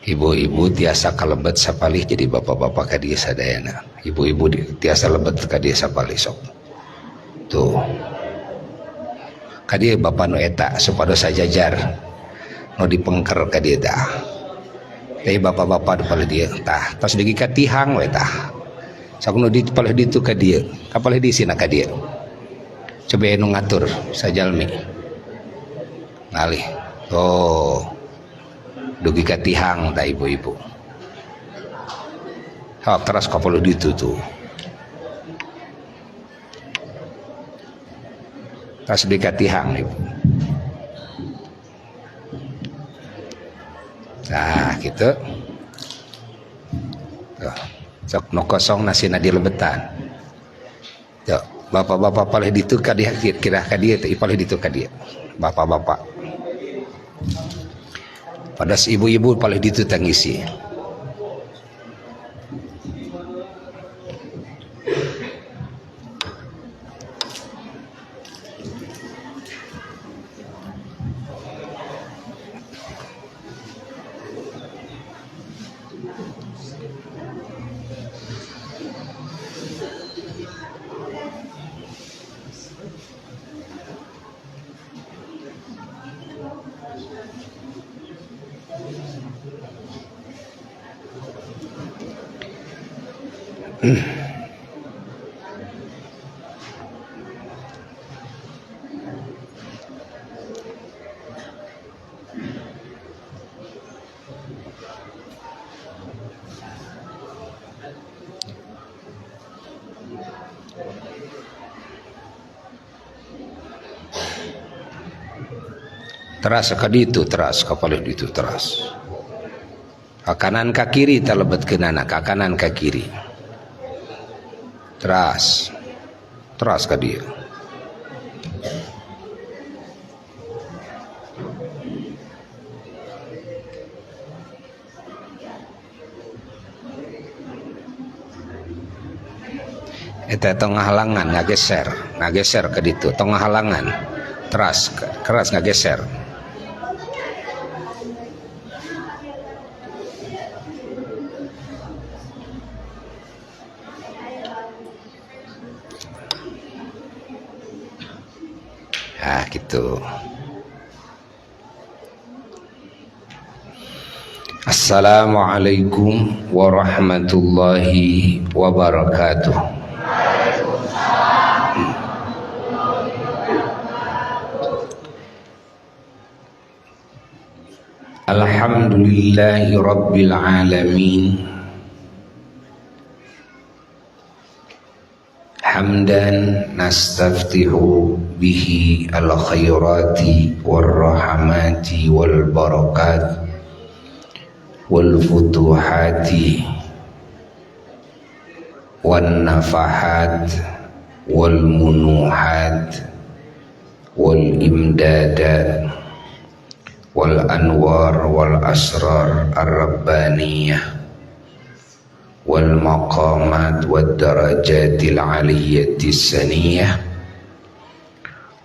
Ibu-ibu tiasa kalebet sapalih jadi bapak-bapak ka dieu sadayana. Ibu-ibu tiasa lebet ka dieu sapalih sok. Tuh. Ka dieu bapak nu eta supados sajajar. Nu dipengker ka dieu tah. Tapi bapak-bapak di palih dieu tah, tos dugi ka tihang we tah. Sok nu di palih ditu ka dieu, ka palih di sina ka dieu. Coba nu ngatur sajalmi. Ngalih. Oh. Dugi ka tihang tah ibu-ibu. Sok teras ka palih ditu tuh. Tas dugi ka tihang ibu. Nah, gitu. Tuh, sok nu kosong nasina dilebetan. Tuh, bapak-bapak palih ditu ka dieu kira ka dieu teh palih ditu ka dieu. Bapak-bapak. Padas ibu-ibu palih ditu teh ngisi. Teras ka ditu teras ka palih ditu teras. Ka kanan ka kiri talebetkeunana ka kanan ka kiri. Teras. Teras ka dieu. Eta tong ngahalangan ngageser, ngageser ka ditu tong ngahalangan. Teras keras ngageser. Nah, gitu. Assalamualaikum warahmatullahi wabarakatuh. Alhamdulillahi rabbil alamin. Hamdan nastaftihu bihi al-khairati warrahmati wal barakat wal futuhati wan nafahat wal munuhat wal imdadat wal anwar wal asrar ar-rabbaniyah wal maqamat wad darajatil aliyyati saniyah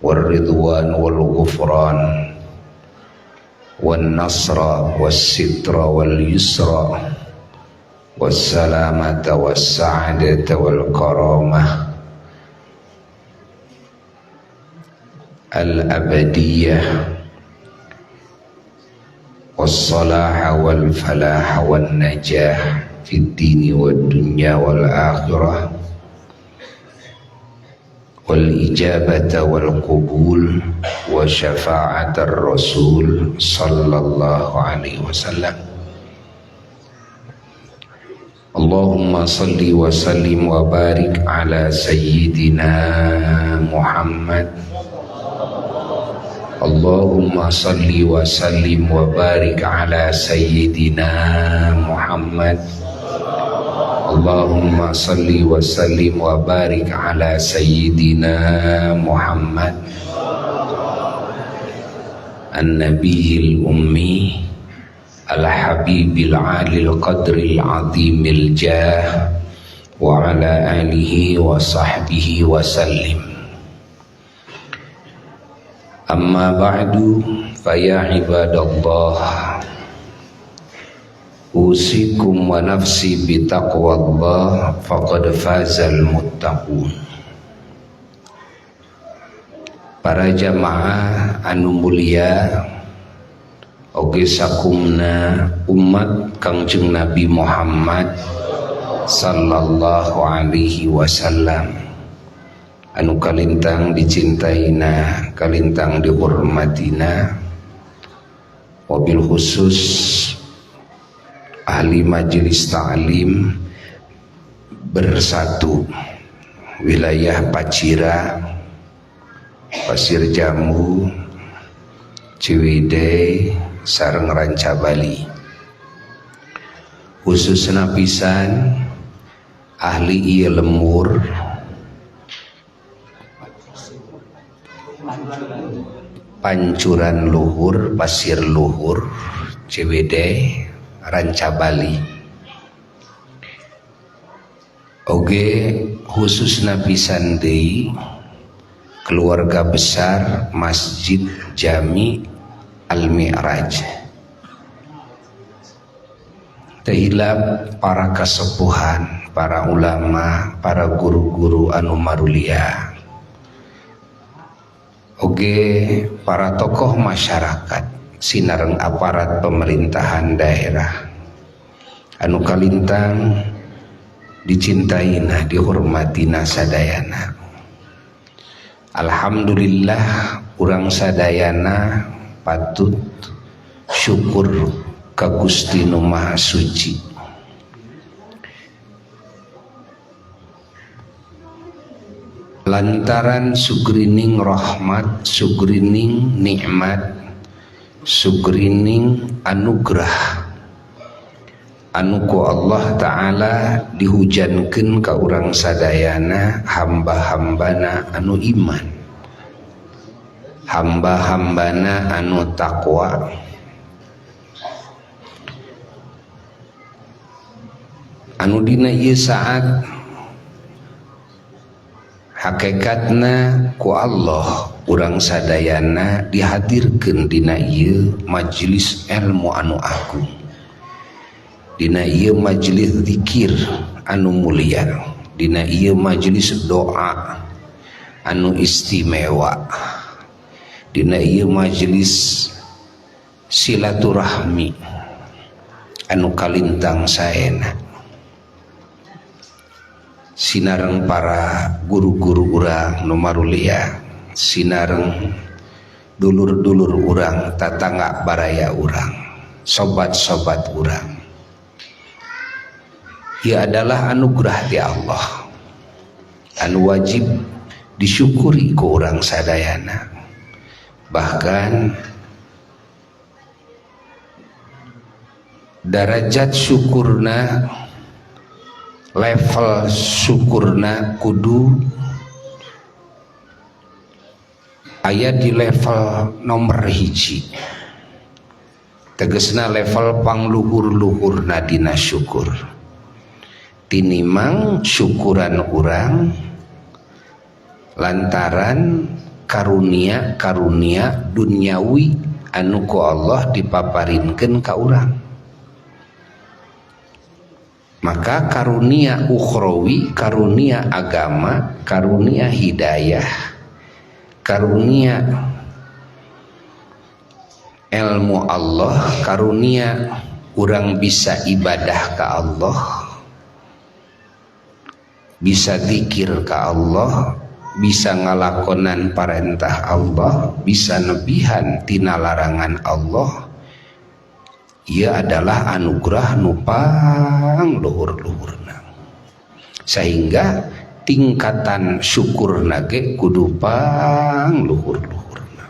war ridwan wal ghufran wan nasra was sitra wal yusra was salamata was sa'adata wal karamah al abadiyah was salaha wal falaha wan najah fid dini wad dunya wal akhirah wal ijabata wal qubul wa syafa'atar rasul sallallahu alaihi wasallam. Allahumma salli wa sallim wa barik ala sayyidina Muhammad. Allahumma salli wa sallim wa barik ala sayyidina Muhammad. Allahumma salli wa sallim wa barik ala sayyidina Muhammad an-nabiyil ummi al-habibil alil qadril azimil jah wa ala alihi wa sahbihi wa sallim. Amma ba'du, fa ya ibadallah, Usikum wa nafsi bitaqwallah faqad fazal muttaqun. Para jamaah anu mulia oge sakumna umat Kangjeng Nabi Muhammad sallallahu alaihi wasallam anu kalintang dicintaina, kalintang dihormatina, wabil khusus ahli majelis ta'lim bersatu wilayah Pacira, Pasir Jambu, Ciwidey, sareng Ranca Bali, khususna pisan ahli ieu lembur Pancuran Luhur, Pasir Luhur, Ciwidey, Ranca Bali. Oge khususna pisan deui keluarga besar Masjid Jami Al-Mi'raj. Teu hilap para kasepuhan, para ulama, para guru-guru anu marulia, oge para tokoh masyarakat sinareng aparat pemerintahan daerah anu kalintang dicintaina, dihormatina sadayana. Alhamdulillah urang sadayana patut syukur ka Gusti Nu Maha Suci. Lantaran sugrining rahmat, sugrining nikmat, sugrining anugerah anu ku Allah Ta'ala dihujankeun ka urang sadayana hamba-hambana anu iman, hamba-hambana anu takwa, anu dina ieu saat hakikatna ku Allah urang sadayana dihadirkeun dina ieu majelis ilmu anu agung, dina ieu majelis zikir anu mulia, dina ieu majelis doa anu istimewa, dina ieu majelis silaturahmi anu kalintang saena, sinareng para guru-guru urang nu marulia, sinareng dulur-dulur urang, tatangga baraya urang, sobat-sobat urang. Ia adalah anugerah ti Allah anu wajib disyukuri ku urang sadayana. Bahkan darajat syukurna, level syukurna kudu aya di level nomor hiji, tegesna level pangluhur-luhurna dina syukur. Tinimang syukuran urang lantaran karunia-karunia duniawi anu ku Allah dipaparinkeun ka urang. Maka karunia ukhrawi, karunia agama, karunia hidayah, karunia ilmu Allah, karunia urang bisa ibadah ka Allah, bisa zikir ka Allah, bisa ngalakonan parentah Allah, bisa nebihan tina larangan Allah. Ia adalah anugerah nu pang luhur-luhurna, sehingga tingkatan syukurna ge kudu pang luhur-luhurna.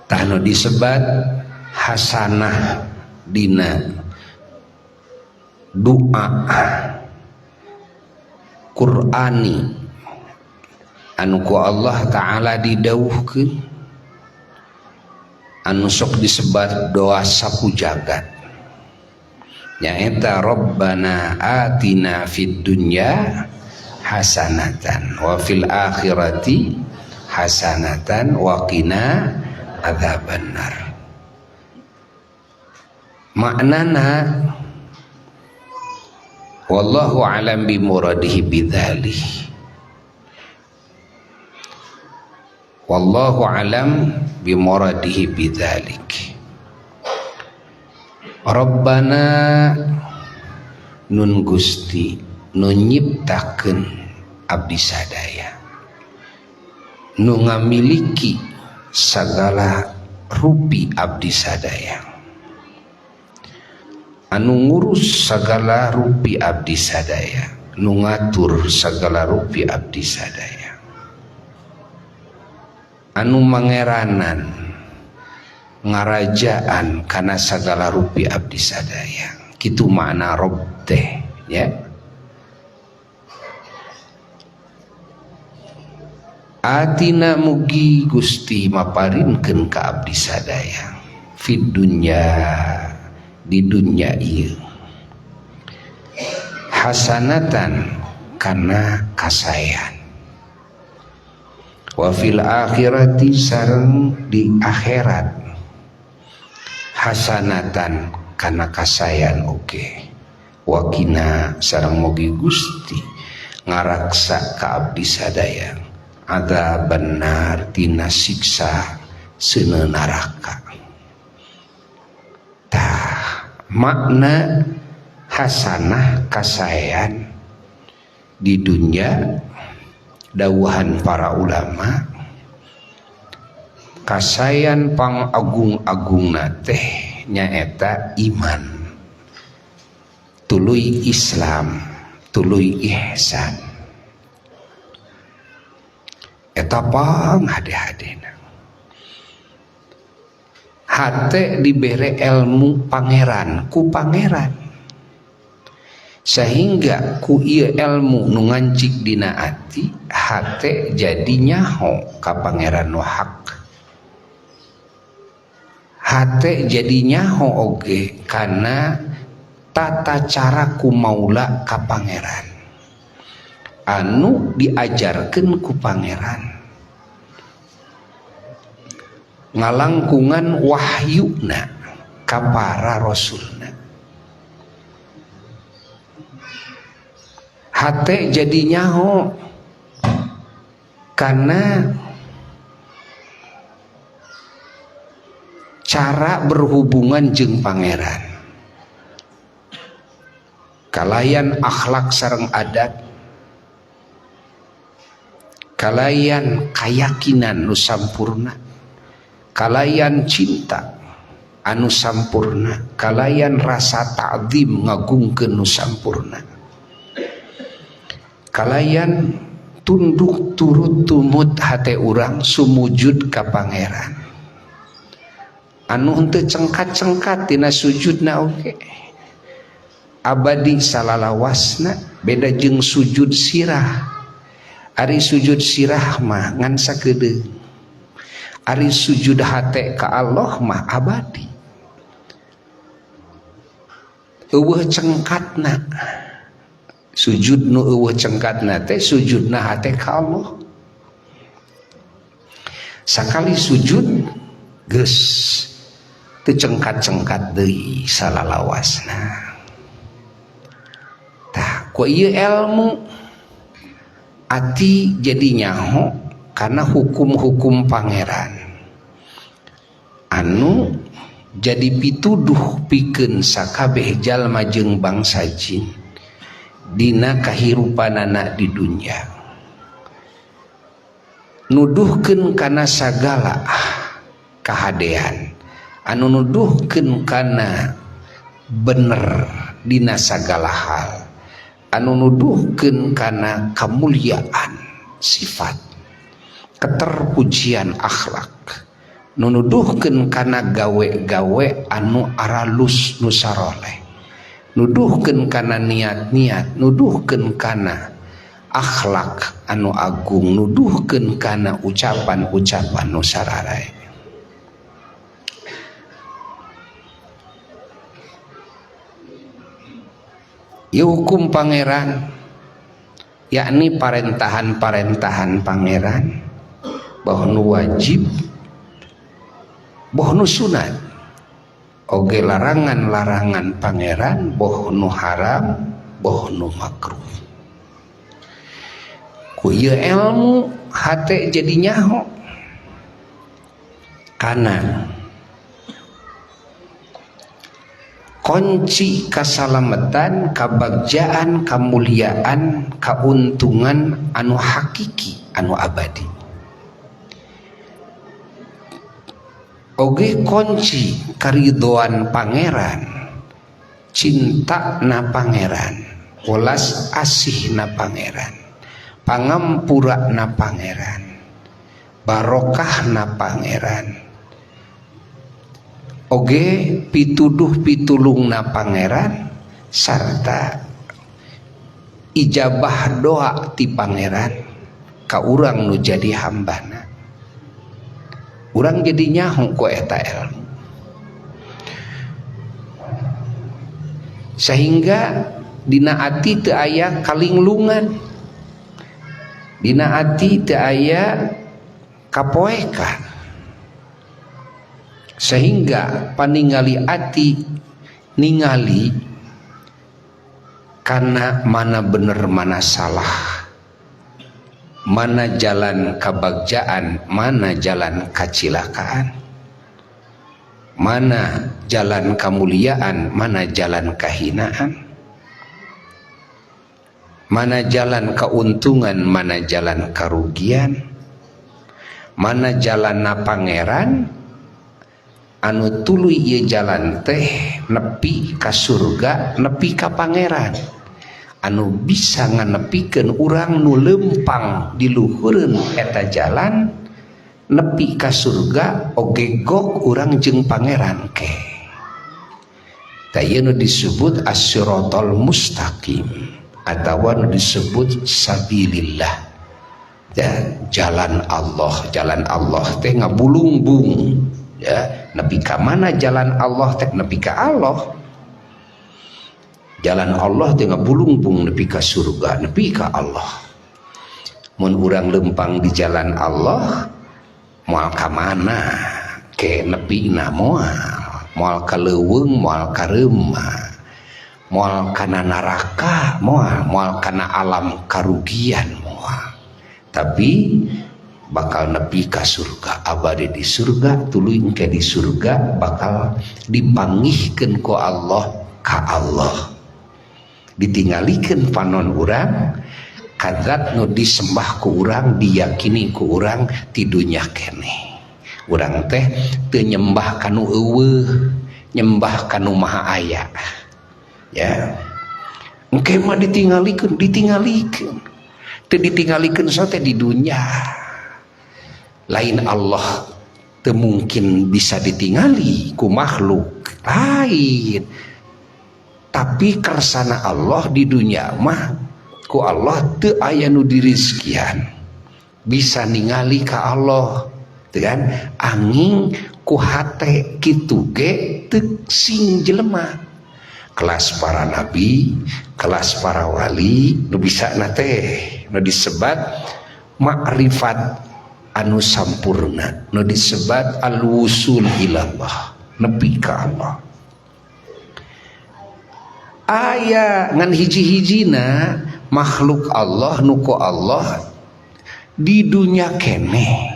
Tah nu disebat hasanah dina doa Qur'ani anu ku Allah Ta'ala didawuhkeun, anu sok disebat doa sapu jagat, nyaeta Rabbana atina fid dunya hasanatan wa fil akhirati hasanatan wa qina adzabannar. Maknana wallahu alam bi muradihi bidzalik. Wallahu alam bi muradihi bidzalik. Rabbana nun Gusti nu nyiptakeun abdi sadaya, nu ngamiliki sagala rupi abdi sadaya, anu ngurus sagala rupi abdi sadaya, nu ngatur sagala rupi abdi sadaya, anu mangeranan ngarajaan kana sagala rupi abdi sadaya. Kitu makna Rob teh ya. Atina mugi Gusti maparinkeun ka abdi sadaya fid dunya, di dunya ieu, hasanatan kana kasayan, wa fil akhirati sareng di akhirat hasanatan kana kasayan oge, wa qina sareng mugi Gusti ngaraksa ka abdi sadaya adzaban nar tina siksa seuneu neraka. Tah makna hasanah kasayan di dunia dawuhan para ulama, kasayan pangagung-agungna teh nyaeta iman, tuluy Islam, tuluy ihsan. Eta pang hade-hadena. Hate dibere ilmu pangeran ku pangeran, sehingga ku ieu ilmu nu ngancik dina ati, hate jadi nyaho ka pangeran nu hak. Hate jadi nyaho oge kana tata cara ku maula ka pangeran anu diajarkeun ku pangeran, ngalangkungan wahyuna ka para rasulna. Hate jadi nyaho karena cara berhubungan jeung pangeran, kalayan akhlak sareng adat, kalayan kayakinan nu sampurna, kalayan cinta anu sampurna, kalayan rasa ta'zim ngagungkeun nu sampurna, kalayan tunduk turut tumut hate urang sumujud ka pangeran anu henteu cengkat-cengkat tina sujudna oge abadi salalawasna, beda jeung sujud sirah. Ari sujud sirah mah ngan sakedeung, ari sujud hate ka Allah mah abadi, eueuh cengkatna. Sujud nu eueuh cengkatna teh sujudna hate ka Allah. Sakali sujud geus teu cengkat-cengkat deui salalawasna. Tah ku ieu ilmu ati jadi nyaho karena hukum-hukum pangeran anu jadi pituduh pikeun sakabeh jalma jeung bangsa jin dina kahirupanana di dunya, nuduhkeun kana sagala kahadean, anu nuduhkeun kana bener dina sagala hal, anu nuduhkeun kana kamuliaan sifat, keterpujian akhlak, nu nuduhkeun kana gawe-gawe anu aralus nu saroleh, nuduhkeun kana niat-niat, nuduhkeun kana akhlak anu agung, nuduhkeun kana ucapan-ucapan nu sararae. Ieu hukum pangeran, yakni parentahan-parentahan pangeran bahwa nu wajib, bahwa nu sunat. Oge larangan-larangan pangeran boh nu haram boh nu makruh. Ku ieu ilmu hate jadi nyaho kana kunci kasalamatan, kabagjaan, kamuliaan, kauntungan anu hakiki, anu abadi. Oge kunci karidoan pangeran, cinta na pangeran, welas asih na pangeran, pangampura na pangeran, barokah na pangeran. Oge pituduh pitulung na pangeran sarta ijabah doa ti pangeran ka urang nu jadi hambana. Urang jadi nyaho ku eta ilmu. Sehingga dina ati teu aya kalinglungan, dina ati teu aya kapoekan. Sehingga paningali ati ningali karena mana bener mana salah, mana jalan kabagjaan, mana jalan kacilakaan, mana jalan kamuliaan, mana jalan kahinaan, mana jalan keuntungan, mana jalan kerugian, mana jalan na pangeran anu tuluy ieu jalan teh nepi ka surga, nepi ka pangeran anu bisa nganepikeun urang nu leumpang di luhureun eta jalan nepi ka surga oge gok urang jeung pangeran ke. Tah ieu nu disebut as-siratal mustaqim atawa nu disebut sabilillah. Ya, jalan Allah, jalan Allah teh ngabulungbung. Ya, nepi ka mana jalan Allah teh nepi ka Allah. Jalan Allah teh ngabulungbung nepi ka surga, nepi ka Allah. Mun urang lempang di jalan Allah moal ka mana ke nepina moal, moal ka leuweung, moal ka reumah, moal kana neraka, moal, moal kana alam karugian moal. Tapi bakal nepi ka surga, abadi di surga, tuluy engke di surga bakal dipanggihkeun ku Allah ka Allah. Ditinggalikeun panon urang kadzat nu disembah ku urang, diyakini ku urang ti dunya keneh. Urang teh teu nyembah kanu eueuh, nyembah kanu maha aya. Ya. Engke mah ditinggalikeun, ditinggalikeun. Teu ditinggalikeun sote di dunya. Lain Allah teu mungkin bisa ditingali ku makhluk lain. Tapi kersana Allah di dunia mah ku Allah teu aya nu dirizkian. Bisa ningali ka Allah, teu kan? Angin ku hate kitu ge teu sing jelema. Kelas para nabi, kelas para wali nu bisa na teh nu disebat makrifat anu sampurna, nu disebat al-wusul ilallah, nepi ka Allah. Aya ngan hiji-hijina makhluk Allah nu ku Allah di dunya keneh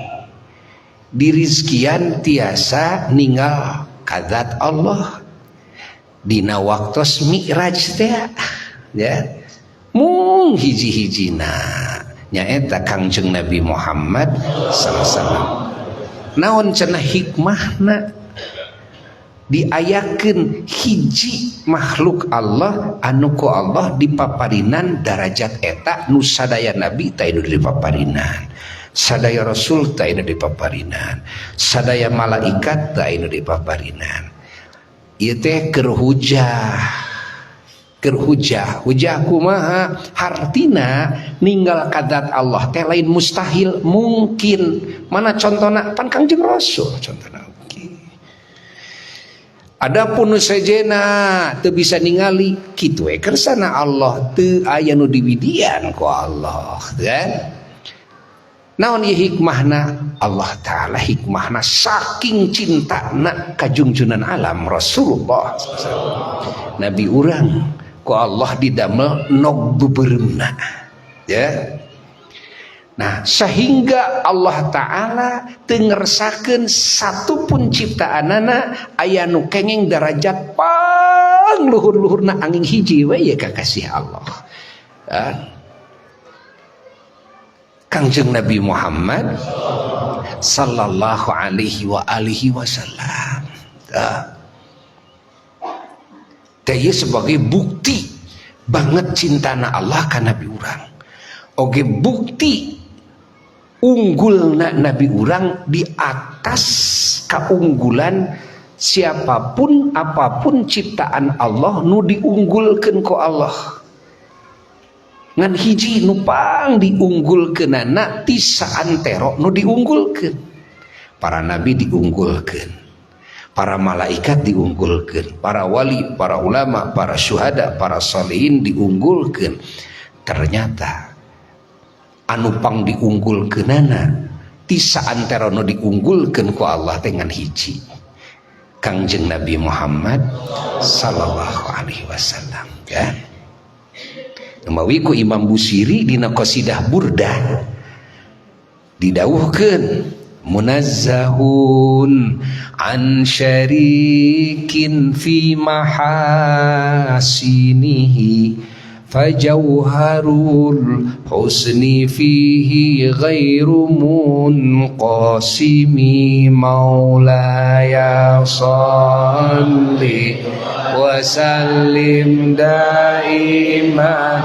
dirizkian tiasa ninggal kadzat Allah dina waktos mi'raj teh, ya mung hiji-hijina nyaeta Kangjeng Nabi Muhammad sallallahu alaihi wasallam. Naon cenah hikmahna diayakeun hiji makhluk Allah anu ku Allah dipaparinan darajat eta nu sadaya nabi teh nu dipaparinan, sadaya rasul teh nu dipaparinan, sadaya malaikat teh nu dipaparinan. Ieu teh keur hujah, keur hujah, hujah kumaha hartina ninggal kadat Allah teh lain mustahil, mungkin. Mana contona pan Kangjeng Rasul contona. Adapun nu sejena teu bisa ningali kitu we kersana Allah teu aya nu diwidian ku Allah, kan? Naon ieu hikmahna? Allah Ta'ala hikmahna saking cintana ka jungjunan alam Rasulullah SAW. Nabi urang ku Allah didamel nog beubeuremna, ya. Nah, sehingga Allah Ta'ala teu ngersakeun satupun ciptaanana aya nu kenging derajat pang luhur-luhurna angin hiji we ye kakasih Allah. Ya. Kangjeng Nabi Muhammad sallallahu alaihi wa alihi wasallam. Teh sebagai bukti banget cintana Allah ka Nabi urang. Oge bukti unggulna Nabi urang di atas keunggulan siapapun apapun ciptaan Allah nu diunggulkeun ku Allah. Ngan hiji nu pang diunggulkeunana ti saantero nu diunggulkeun. Para nabi diunggulkeun, para malaikat diunggulkeun, para wali, para ulama, para syuhada, para salihin diunggulkeun. Ternyata anu pang diunggulkeunana ti saantero nu diunggulkeun ku Allah teh ngan hiji, Kangjeng Nabi Muhammad sallallahu alaihi wasallam, ya. Mawi ku Imam Busiri dina qasidah Burdah didawuhkeun munazzahun an syarikin fi mahasinihi fajauharul husni fihi ghairu munqasimi maulaya salli wa sallim daiman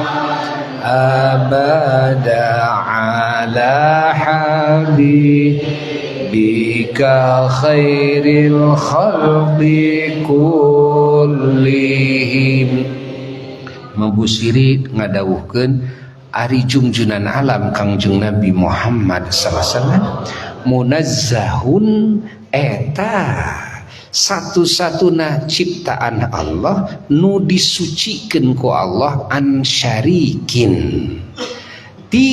abada ala habibika khairil khalqi kullihim. Mabusiri ngadawuhkeun ari jungjunan alam Kangjeng Nabi Muhammad sallallahu alaihi wasallam munazzahun eta satu-satuna ciptaan Allah nu disucikeun ku Allah an syarikin ti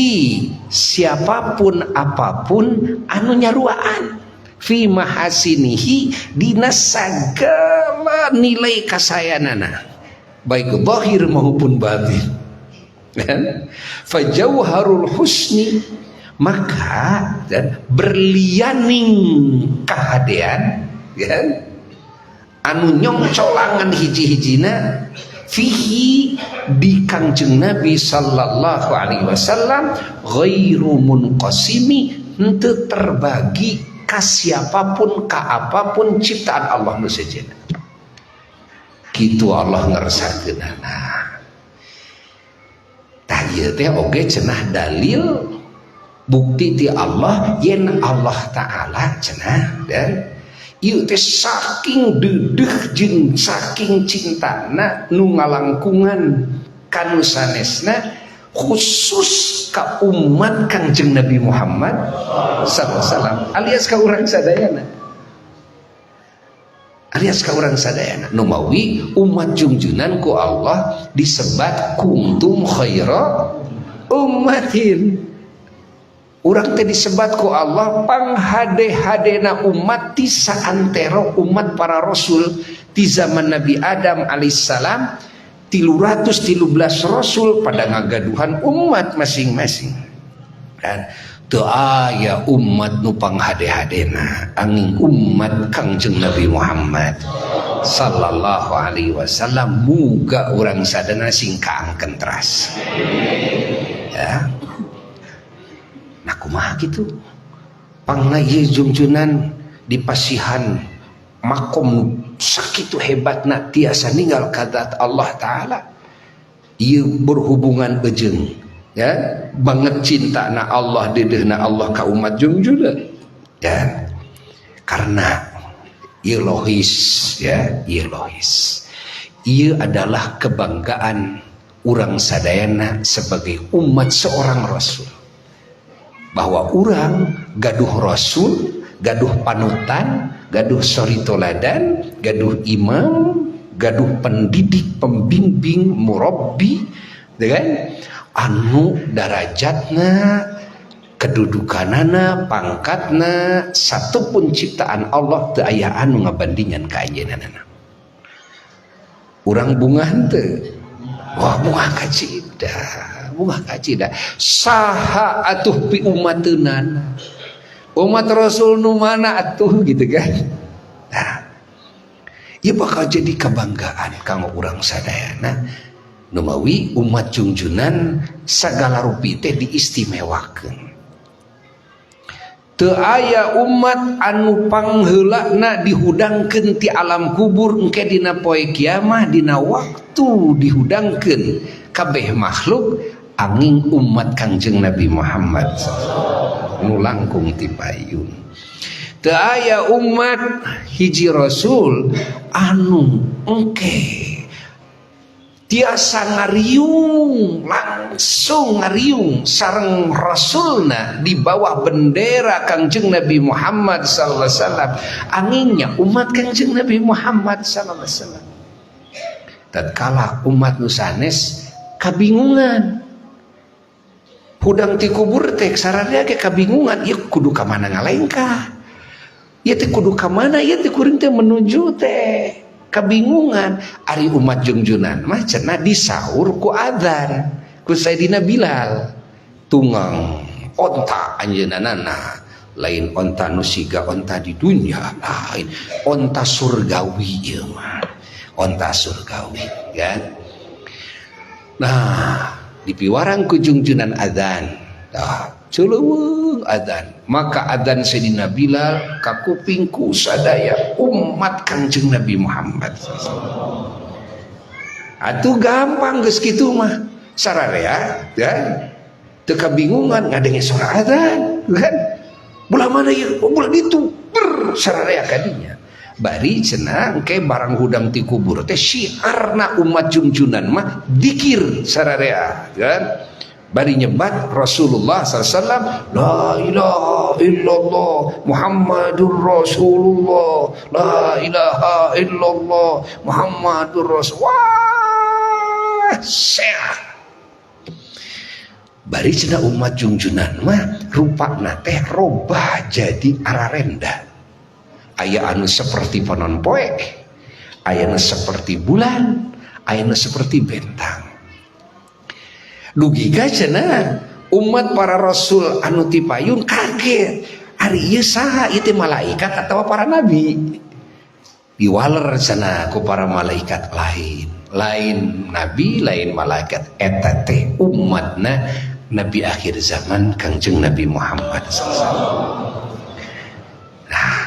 siapapun apapun anu nyaruaan fi mahasinihi dina sagala nilai kasayanana baik zahir maupun batin. Fajauharul husni maka dan berlianing kahadean, ya, anu nyongcolangan hiji-hijina fihi di Kangjeng Nabi sallallahu alaihi wasallam ghairu munqasimi henteu terbagi ka siapapun ka apapun ciptaan Allah nu sejenna. Kitu Allah ngersakeunana. Tah ieu teh oge cenah dalil bukti ti Allah yen Allah Ta'ala cenah dan ieu teh saking deudeuh jeung saking cintana nu ngalangkungan kanu sanesna khusus ka umat Kangjeng Nabi Muhammad sallallahu alaihi wasallam alias ka urang sadayana, alias ka urang sadayana. Nu mawi umat jungjunan ku Allah disebat kuntum khaira ummatin. Urang teh disebat ku Allah panghade-hadena umat ti saantero umat para rasul ti zaman Nabi Adam alaihissalam 313 rasul pada ngagaduhan umat masing-masing dan teu aya umat nu panghade-hadena angin umat Kangjeng Nabi Muhammad sallallahu alaihi wasallam. Muga urang sadana sing kaangken teras, ya. Nah, kumaha kitu pangna ieu jungjunan dipasihan makom sakitu hebatna tiasa ninggal ka Allah Ta'ala, ieu berhubungan bejeng ya banget cinta na Allah, dedehna Allah ka umat jungjunan, ya. Karena ieu logis, ya, ieu logis, ieu adalah kebanggaan urang sadayana sebagai umat seorang rasul bahwa urang gaduh rasul, gaduh panutan, gaduh sori toladan, gaduh imam, gaduh pendidik, pembimbing, murabbi dengan anu darajatna Kedudukanana, pangkatna, satupun ciptaan Allah teu aya anu ngabandingan ka anjeunna. Urang bungah henteu? Wah, bungah kacida, bungah kacida. Saha atuh piumateunana? Umat Rasul nu mana atuh gitu kan? Nah, ieu bakal jadi kebanggaan kanggo urang sadayana numawi umat Jungjunan sagala rupi teh diistimewakeun. Teu aya umat anu pangheulana dihudangkeun ti alam kubur engke dina poe kiamah, dina waktu dihudangkeun kabeh makhluk, anging umat Kangjeng Nabi Muhammad nu langkung ti payun. Teu aya umat hiji rasul anu engke tiasa ngariung, langsung ngariung sareng rasulna di bawah bendera Kangjeng Nabi Muhammad sallallahu alaihi wasallam, angingnya umat Kangjeng Nabi Muhammad sallallahu alaihi wasallam. Tatkala umat nu sanes kabingungan hudang ti kubur teh, sararea ge kabingungan, ieu kudu ka mana ngalengkah, ieu teh kudu ka mana, ieu teh kuring teh menuju teh kabingungan. Ari umat Jungjunan mah cenah disaur ku adzan ku Sayyidina Bilal, tunggang onta anjeunna, lain onta nu siga onta di dunia, lain, onta surgawi ieu mah, onta surgawi kan. Nah, dipiwarang ku Jungjunan adzan, tah celeuweung adzan, maka adzan Sayyidina Bilal kakuping ku sadaya umat Kangjeng Nabi Muhammad. Atuh gampang geus kitu mah, sararea ya teu kabingungan ngadenge suara adzan kan, belah mana ieu? Oh, belah ditu. Ber sararea kadinya. Bari cenah engke barang hudang ti kubur teh syiarna umat Jungjunan mah dikir sararea kan, bari nyebat Rasulullah SAW, la ilaha illallah Muhammadur Rasulullah, la ilaha illallah Muhammadur Rasul. Wah, sehat. Bari cenah umat Jungjunan mah rupana teh robah jadi ararenda, aya anu seperti panon poe, aya anu seperti bulan, aya anu seperti bentang. Dugi ka cenah umat para rasul anu tipayun kaget, ari ieu saha ieu teh, malaikat atau para nabi? Diwaler cenah ku para malaikat, lain, lain nabi, lain malaikat, eta teh umatna nabi akhir zaman, Kangjeng Nabi Muhammad SAW. Nah,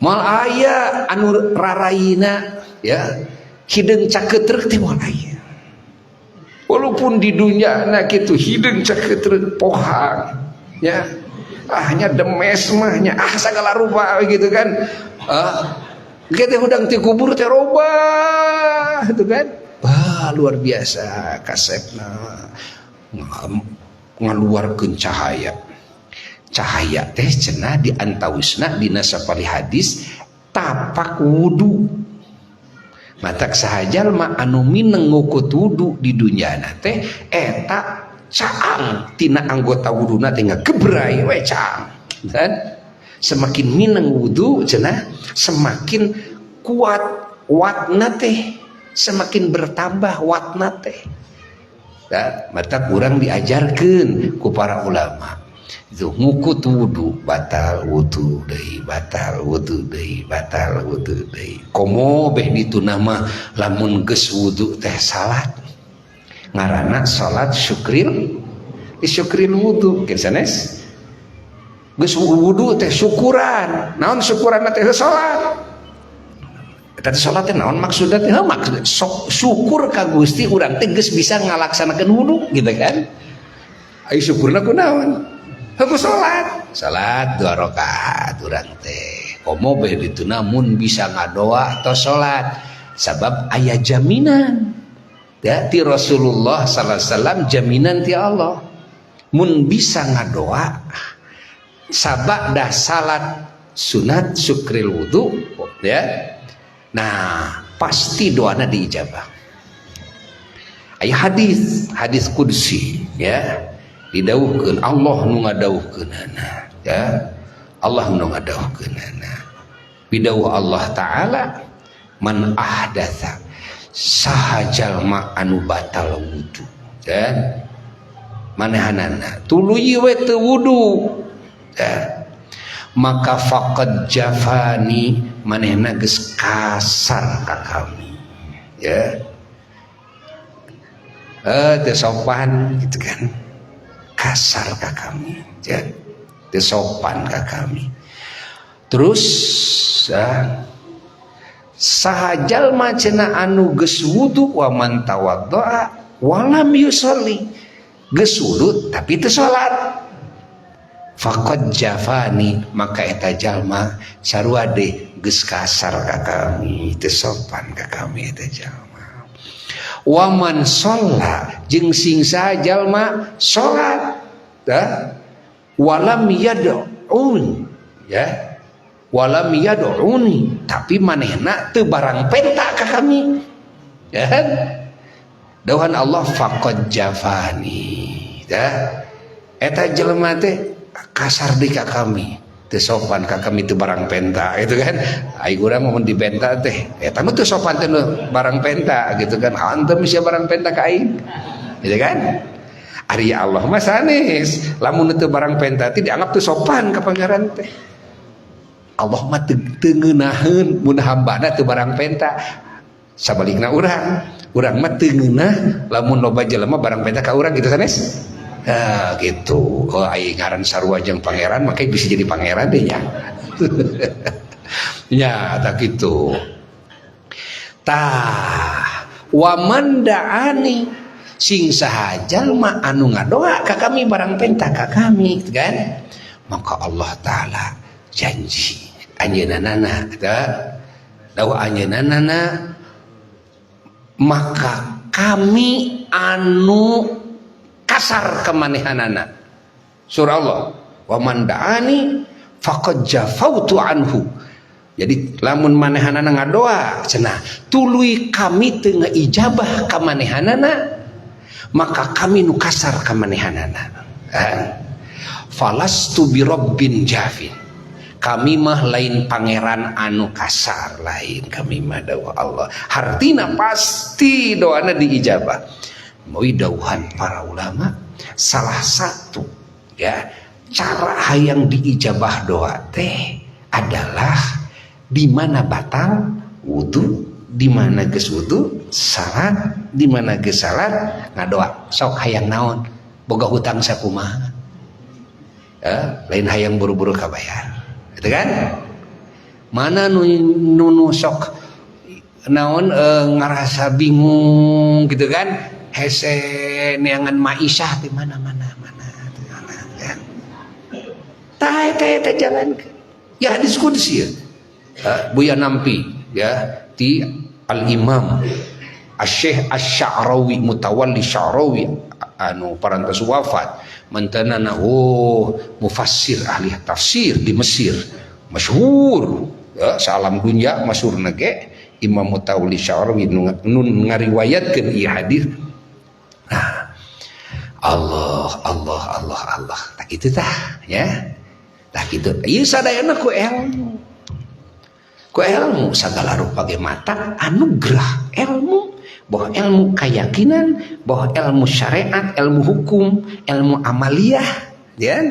moal aya anu raraina ya hideung caketrek teh, moal aya. Walaupun di dunia nah gitu hideung caketrek pohang ya, ah nya demes mah nya, ah segala rupa gitu kan. Ah kita hudang ti kubur teh robah itu kan. Wah, luar biasa kasepna, ngaluarkeun cahaya. Cahaya teh cenah di antawisna dina sapali hadis tapak wudu. Matak saha jalma anu mineng ngukut wudu di dunia teh eta caang tina anggota wuduna teh ngagebray we caang kan. Semakin mineng wudu cenah semakin kuat watna teh, semakin bertambah watna teh. Ya, mata kurang diajarkan ku para ulama itu ngukut wudu, batal wudu deui, batal wudu deui, batal wudu deui. Komo beh ditu nama lamun geus wudu teh salat, ngaranna salat syukril, syukril wudu kieu sanes. Geus wudu teh syukuran. Naon syukuran teh? Salat. Eta teh salat teh naon maksudna teh? Maksud sok syukur ka Gusti urang teh geus bisa ngalaksanakeun wudu gitu kan. Ayo syukurna ku naon? Aku salat, salat dua rakaat urang teh. Komo beh ditu namun bisa ngadoa atau salat, sabab aya jaminan ya ti Rasulullah sallallahu alaihi wasallam, jaminan ti Allah mun bisa ngadoa sabada salat sunat syukril wudu ya. Nah, pasti doana diijabah. Aya hadis, hadis qudsi ya. Didawuhkeun Allah nu ngadawuhkeunana ya. Allah nu ngadawuhkeunana. Bidawuh Allah Ta'ala man ahdatsa saha jalma anu batal wudu ya. Manehanana tuluy we teu wudu ya. Maka faqad jafani manehna geus kasar ka kami ya. Teu sopan gitu kan, kasar ka kami ya, teu sopan ka kami. Terus saha jalma cenah anu geus wudu wa man tawaddaa walam yusolli, geus wudu tapi teu salat, faqad jafani maka eta jalma sarua deui geus kasar ka kami, teu sopan ka kami eta jalma. Wa man sholla jeung sing saha jalma salat walam yad'un ya, walam yad'uni tapi manehna teu barang penta ka kami ya. Dawuhan Allah faqad jafani ya, eta jelema teh kasar deui ka kami, teu sopan ka kami, teu barang penta gitu kan. Ai urang mun dipenta teh eta mah teu sopan teh barang penta gitu kan, antum sia barang penta ka aing gitu kan. Ari Allah mah sanes, lamun teu barang penta teh dianggap teu sopan ka pangeran teh. Allah mah teu ngeunaheun mun hambana teu barang penta. Sabalikna urang, urang mah teu ngeunah lamun loba jelema barang penta ka urang gitu sanes. Nah, gitu. Oh, ai ngaran sarua jeung pangeran makanya bisa jadi pangeran deh nya. Nya tak gitu. Tah, wa man da'ani sing saha jalma anu ngadoa ka kami barang penta ka kami gitu kan. Maka Allah Ta'ala janji anjeunna tah dawuh anjeunna maka kami anu kasar kemanehanana. Surah Allah wa man da'ani faqad jafautu anhu. Jadi lamun manehanana ngadoa cenah tuluy kami teu ngaijabah ka manehanana maka kami nu kasar ka manehanana. Falastu birabbin jafin, kami mah lain pangeran anu kasar, lain kami mah dawuh Allah. Hartina pasti doana diijabah. Mawi dawuhan para ulama salah satu ya cara hayang diijabah doa teh adalah di mana batal wudu, di mana geus wudu salat, di mana geus salat ngadoa sok hayang naon, boga hutang sakumaha ya, lain hayang buru-buru kabayar gitu kan. Mana nu nu sok naon ngerasa bingung gitu kan, hese neangan maisha di mana mana mana mana kan. Tah eta eta jalan ya hadis qudsi ya. Buya Nampi ya di Al Imam Asy-Syaikh Asy-Sya'rawi Mutawalli Sya'rawi anu parantos wafat mantanana oh mufassir ahli tafsir di Mesir masyhur ya, salam dunya masyhur nage Imam Mutawalli Sya'rawi nun ngariwayatkeun ieu hadis. Nah, Allah Allah Allah Allah tak kitu tah ya. Tah kitu ieu sadayana ku ilmu. Ku ilmu sagala rupa ge mata anugerah ilmu, bahwa ilmu keyakinan, bahwa ilmu syariat, ilmu hukum, ilmu amaliyah, ya.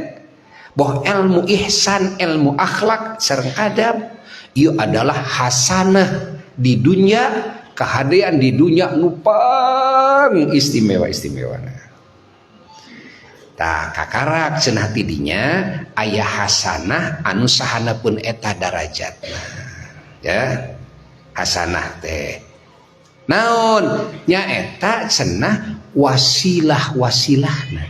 Bahwa ilmu ihsan, ilmu akhlak sareng adab ieu adalah hasanah di dunia, kehadean di dunia nu pang istimewa-istimewa. Tah kakarak cenah tidinya aya hasanah anu sahana pun eta darajatna. Ya, hasanah teh naon nyaeta cenah wasilah-wasilahna.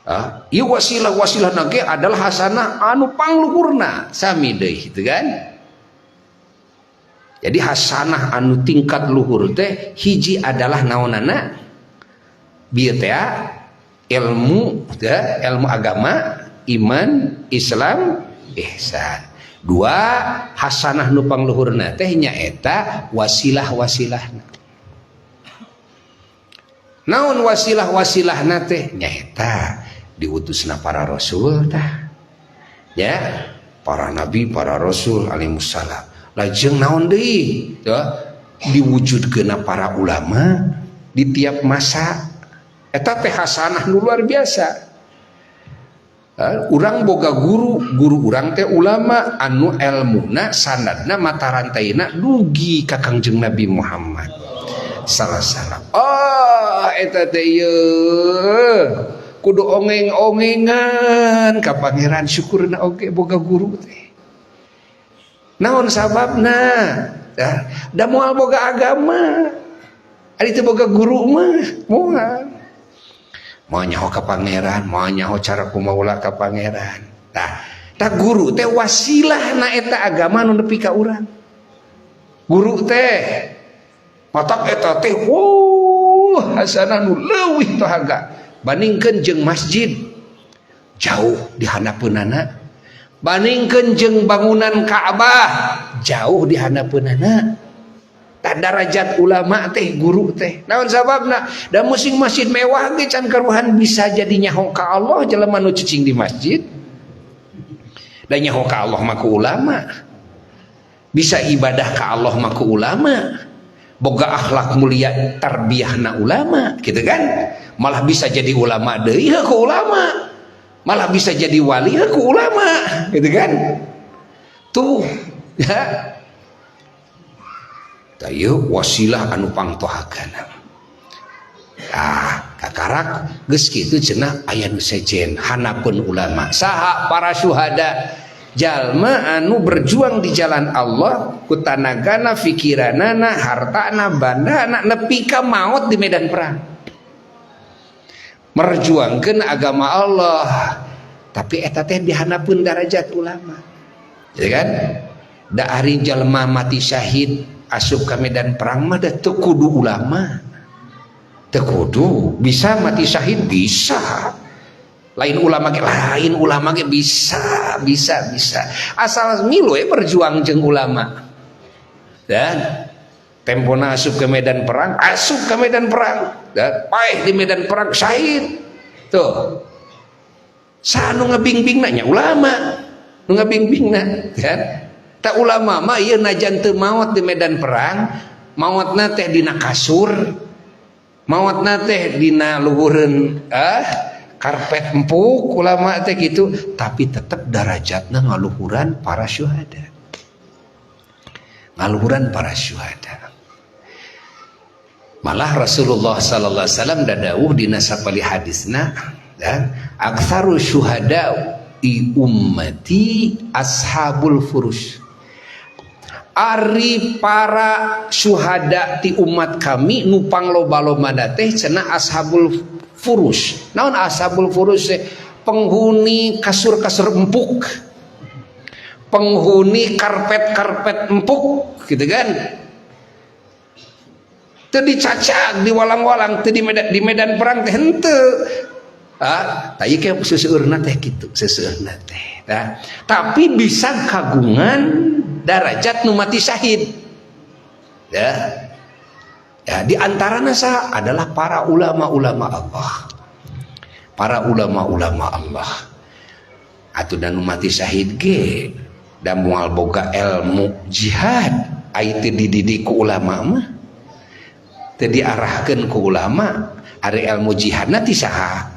Ah, ieu wasilah-wasilahna ge adalah hasanah anu pangluhurna sami deui gitu kan. Jadi hasanah anu tingkat luhur teh hiji adalah naonana bieu teh ilmu teh, ilmu agama, iman, Islam, ihsan. Dua hasanah nu pangluhurna teh nyaeta wasilah-wasilahna. Naon wasilah-wasilahna teh? Nyaeta diutusna para rasul tah. Ya, para nabi, para rasul alaihimussalam. Lajeng naon deui? Tuh, diwujudkeunna para ulama di tiap masa. Eta teh hasanah nu luar biasa. Urang boga guru, guru urang teh ulama anu elmuna sanadna mata rantaina dugi ka Kangjeng Nabi Muhammad sallallahu alaihi wasallam. Oh, eta teh ieu kudu ongeng-ongengan ka Pangeran, syukurna oge boga guru teh. Naon sababna? Da moal boga agama. Ari teu boga guru mah moal. Moal nyaho ka Pangeran, moal nyaho cara kumaha ka Pangeran. Tah, tah guru teh wasilah na eta agama nu nepi ka urang. Guru teh matak eta teh wuh hasanah nu leuwih tohaga bandingkeun jeung masjid jauh di handapeunana, bandingkeun jeung bangunan Ka'bah jauh di handapeunana. Tah darajat ulama teh, guru teh. Naon sababna? Da musing masjid mewah ge can karuhan bisa jadi nyaho ka Allah jelema nu cicing di masjid. Da nyaho ka Allah mah ku ulama. Bisa ibadah ka Allah mah ku ulama. Boga akhlak mulia tarbiyahna ulama, gitu kan? Malah bisa jadi ulama deui ku ulama. Malah bisa jadi wali ku ulama, gitu kan? Tuh, ya. Tayo wasilah anu pangtohagana. Ah, kakarak geus kitu cenah aya nu sejen handapeun ulama. Saha? Para syuhada, jalma anu berjuang di jalan Allah ku tanagana, fikiranana, hartana, bandana, nepi ka maot di medan perang. Merjuangkeun agama Allah. Tapi eta teh dihandapeun darajat ulama. Ya kan? Da ari jalma mati syahid asup ka medan perang mah da teu kudu ulama. Teu kudu, bisa mati syahid bisa. Lain ulama ge, lain ulama ge bisa, bisa, bisa. Asal milu we berjuang jeung ulama. Dan tempona asup ke medan perang, asup ke medan perang. Dan paeh di medan perang syahid. Tuh. Saha nu ngabingbingna? Nya ulama. Nu ngabingbingna, kan? Tak ulama mah ieu najan teu maot di medan perang, maotna teh dina kasur, maotna teh dina luhureun karpet empuk ulama teh gitu, tapi tetap darajatna ngaluhuran para syuhada. Ngaluhuran para syuhada. Malah Rasulullah sallallahu alaihi wasallam dadawuh dina sapali hadisna dan aktsaru syuhada i ummati ashabul furush. Ari para syuhada ti umat kami nu pangloba-loba teh cenah ashabul furush. Naon ashabul furush teh? Penghuni kasur-kasur empuk. Penghuni karpet-karpet empuk gitu kan. Teu dicacag diwalang-walang teu di medan perang teh henteu. Ah, tah ieu ke seseueurna teh kitu, seseueurna teh. Nah, tapi bisa kagungan darajat nu mati syahid. Ya. Ya, di antaranya sah adalah para ulama-ulama Allah. Para ulama-ulama Allah. Atuh dan nu mati syahid ge da moal boga ilmu jihad ai teu dididik ku ulama mah. Teu diarahkeun ku ulama, ari ilmu jihadna ti saha?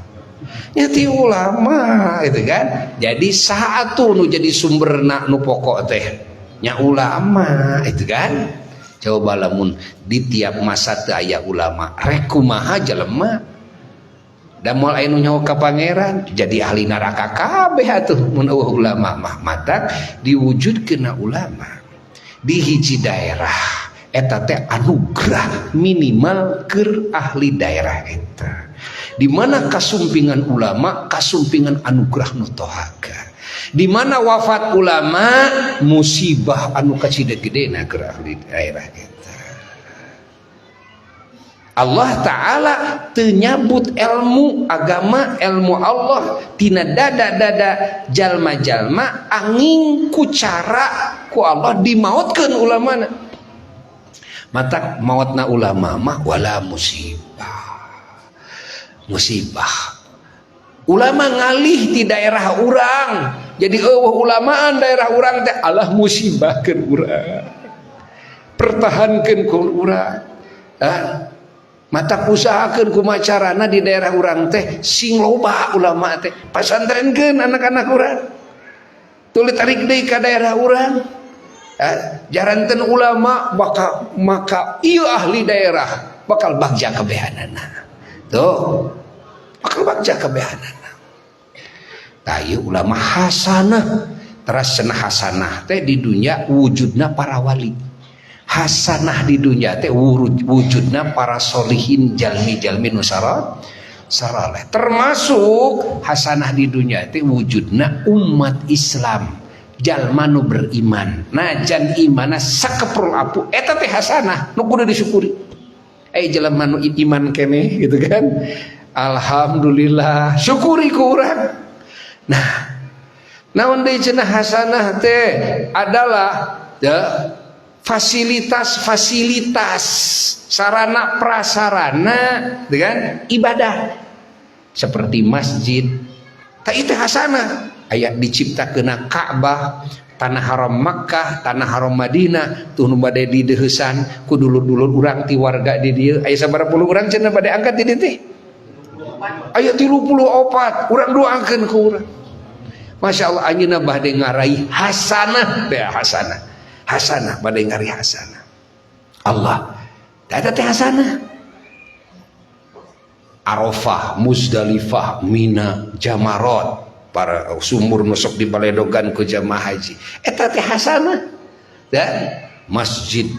Nya ti ulama gitu kan. Jadi saha atuh nu jadi sumberna nu pokok teh? Nya ulama itu kan. Coba lamun di tiap masa teu aya ulama, rek kumaha jelema? Da moal aya nu nyaho ka Pangeran, jadi ahli neraka kabeh atuh mun euweuh ulama mah. Matak diwujudkeun ulama di hiji daerah eta teh anugerah minimal keur ahli daerah eta. Di mana kasumpingan ulama, kasumpingan anugerah nu tohaga. Di mana wafat ulama, musibah anu kacida gedena keur ahli daerah eta. Allah Ta'ala teu nyabut ilmu agama, ilmu Allah tina dada-dada jalma-jalma angin ku cara ku Allah dimautkeun ulamana. Matak mautna ulama mah wala musibah. Musibah. Ulama ngalih di daerah urang. Jadi euweuh ulamaan daerah urang teh, Allah, musibahkeun urang. Pertahankeun ku urang. Ah, mata usahakeun kumaha carana di daerah urang teh sing loba ulama teh. Pasantrenkeun anak-anak urang. Tuluy tarik deui ka daerah urang. Ah, jaranten ulama maka maka ieu ahli daerah bakal bagja kabehanana. Tuh. Bakal bagja kabehanana. Tah, ieu ulama hasanah. Teras cenah hasanah teh di dunia wujudna para wali. Hasanah di dunia teh wujudna para solihin, jalmi-jalmi nu saraleh. Termasuk hasanah di dunia teh wujudna umat Islam, jalma nu beriman, najan imana sakeprul apu, eta teh hasanah nu kudu disyukuri. Eh, jelema nu iman keneh gitu kan, alhamdulillah, syukuri ku urang. Nah, naon deui cenah hasanah teh adalah ya, fasilitas-fasilitas, sarana prasarana dengan ibadah seperti masjid. Tak, itu hasanah. Ayat diciptakeun Ka'bah, tanah haram Makkah, tanah haram Madinah tuh, nu bade dideuheusan ku dulur-dulur urang ti warga di dieu. Aya sabaraha puluh urang cenah bade angkat di dieu teh? Aya 34. Urang doakeun ku urang. Masya Allah, anjeunna bade ngaraih hasanah teh, hasanah, hasanah, bade ngaraih hasanah. Allah, eta teh hasanah. Arafah, Muzdalifah, Mina, Jamarot, para sumur nusuk di baledogan ku jamaah haji, eta teh hasanah. Dan Masjid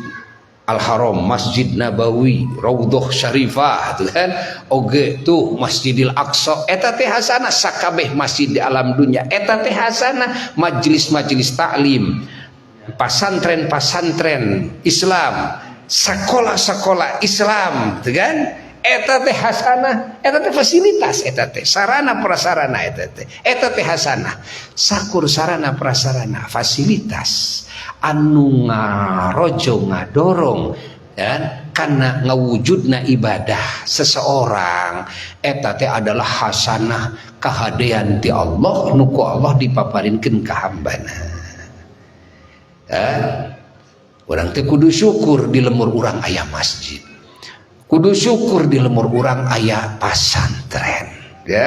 Al Haram, Masjid Nabawi, Raudhah Syarifah tuh kan, oge tuh Masjidil Aqsa, eta teh hasanah. Sakabeh masjid di alam dunia eta teh hasanah. Majelis-majelis taklim, pasantren-pasantren Islam, sekolah-sekolah Islam tuh kan, eta teh hasanah. Eta teh fasilitas, eta teh sarana prasarana, eta teh hasanah. Sakur sarana prasarana fasilitas anu ngarojo ngadorong dan karena ngawujudna ibadah seseorang, eta teh adalah hasanah, kahadean ti Allah nu ku Allah dipaparinkeun ka hambana. Eh, urang teh kudu syukur di lemur urang aya masjid, kudu syukur di lemur urang aya pasantren, ya.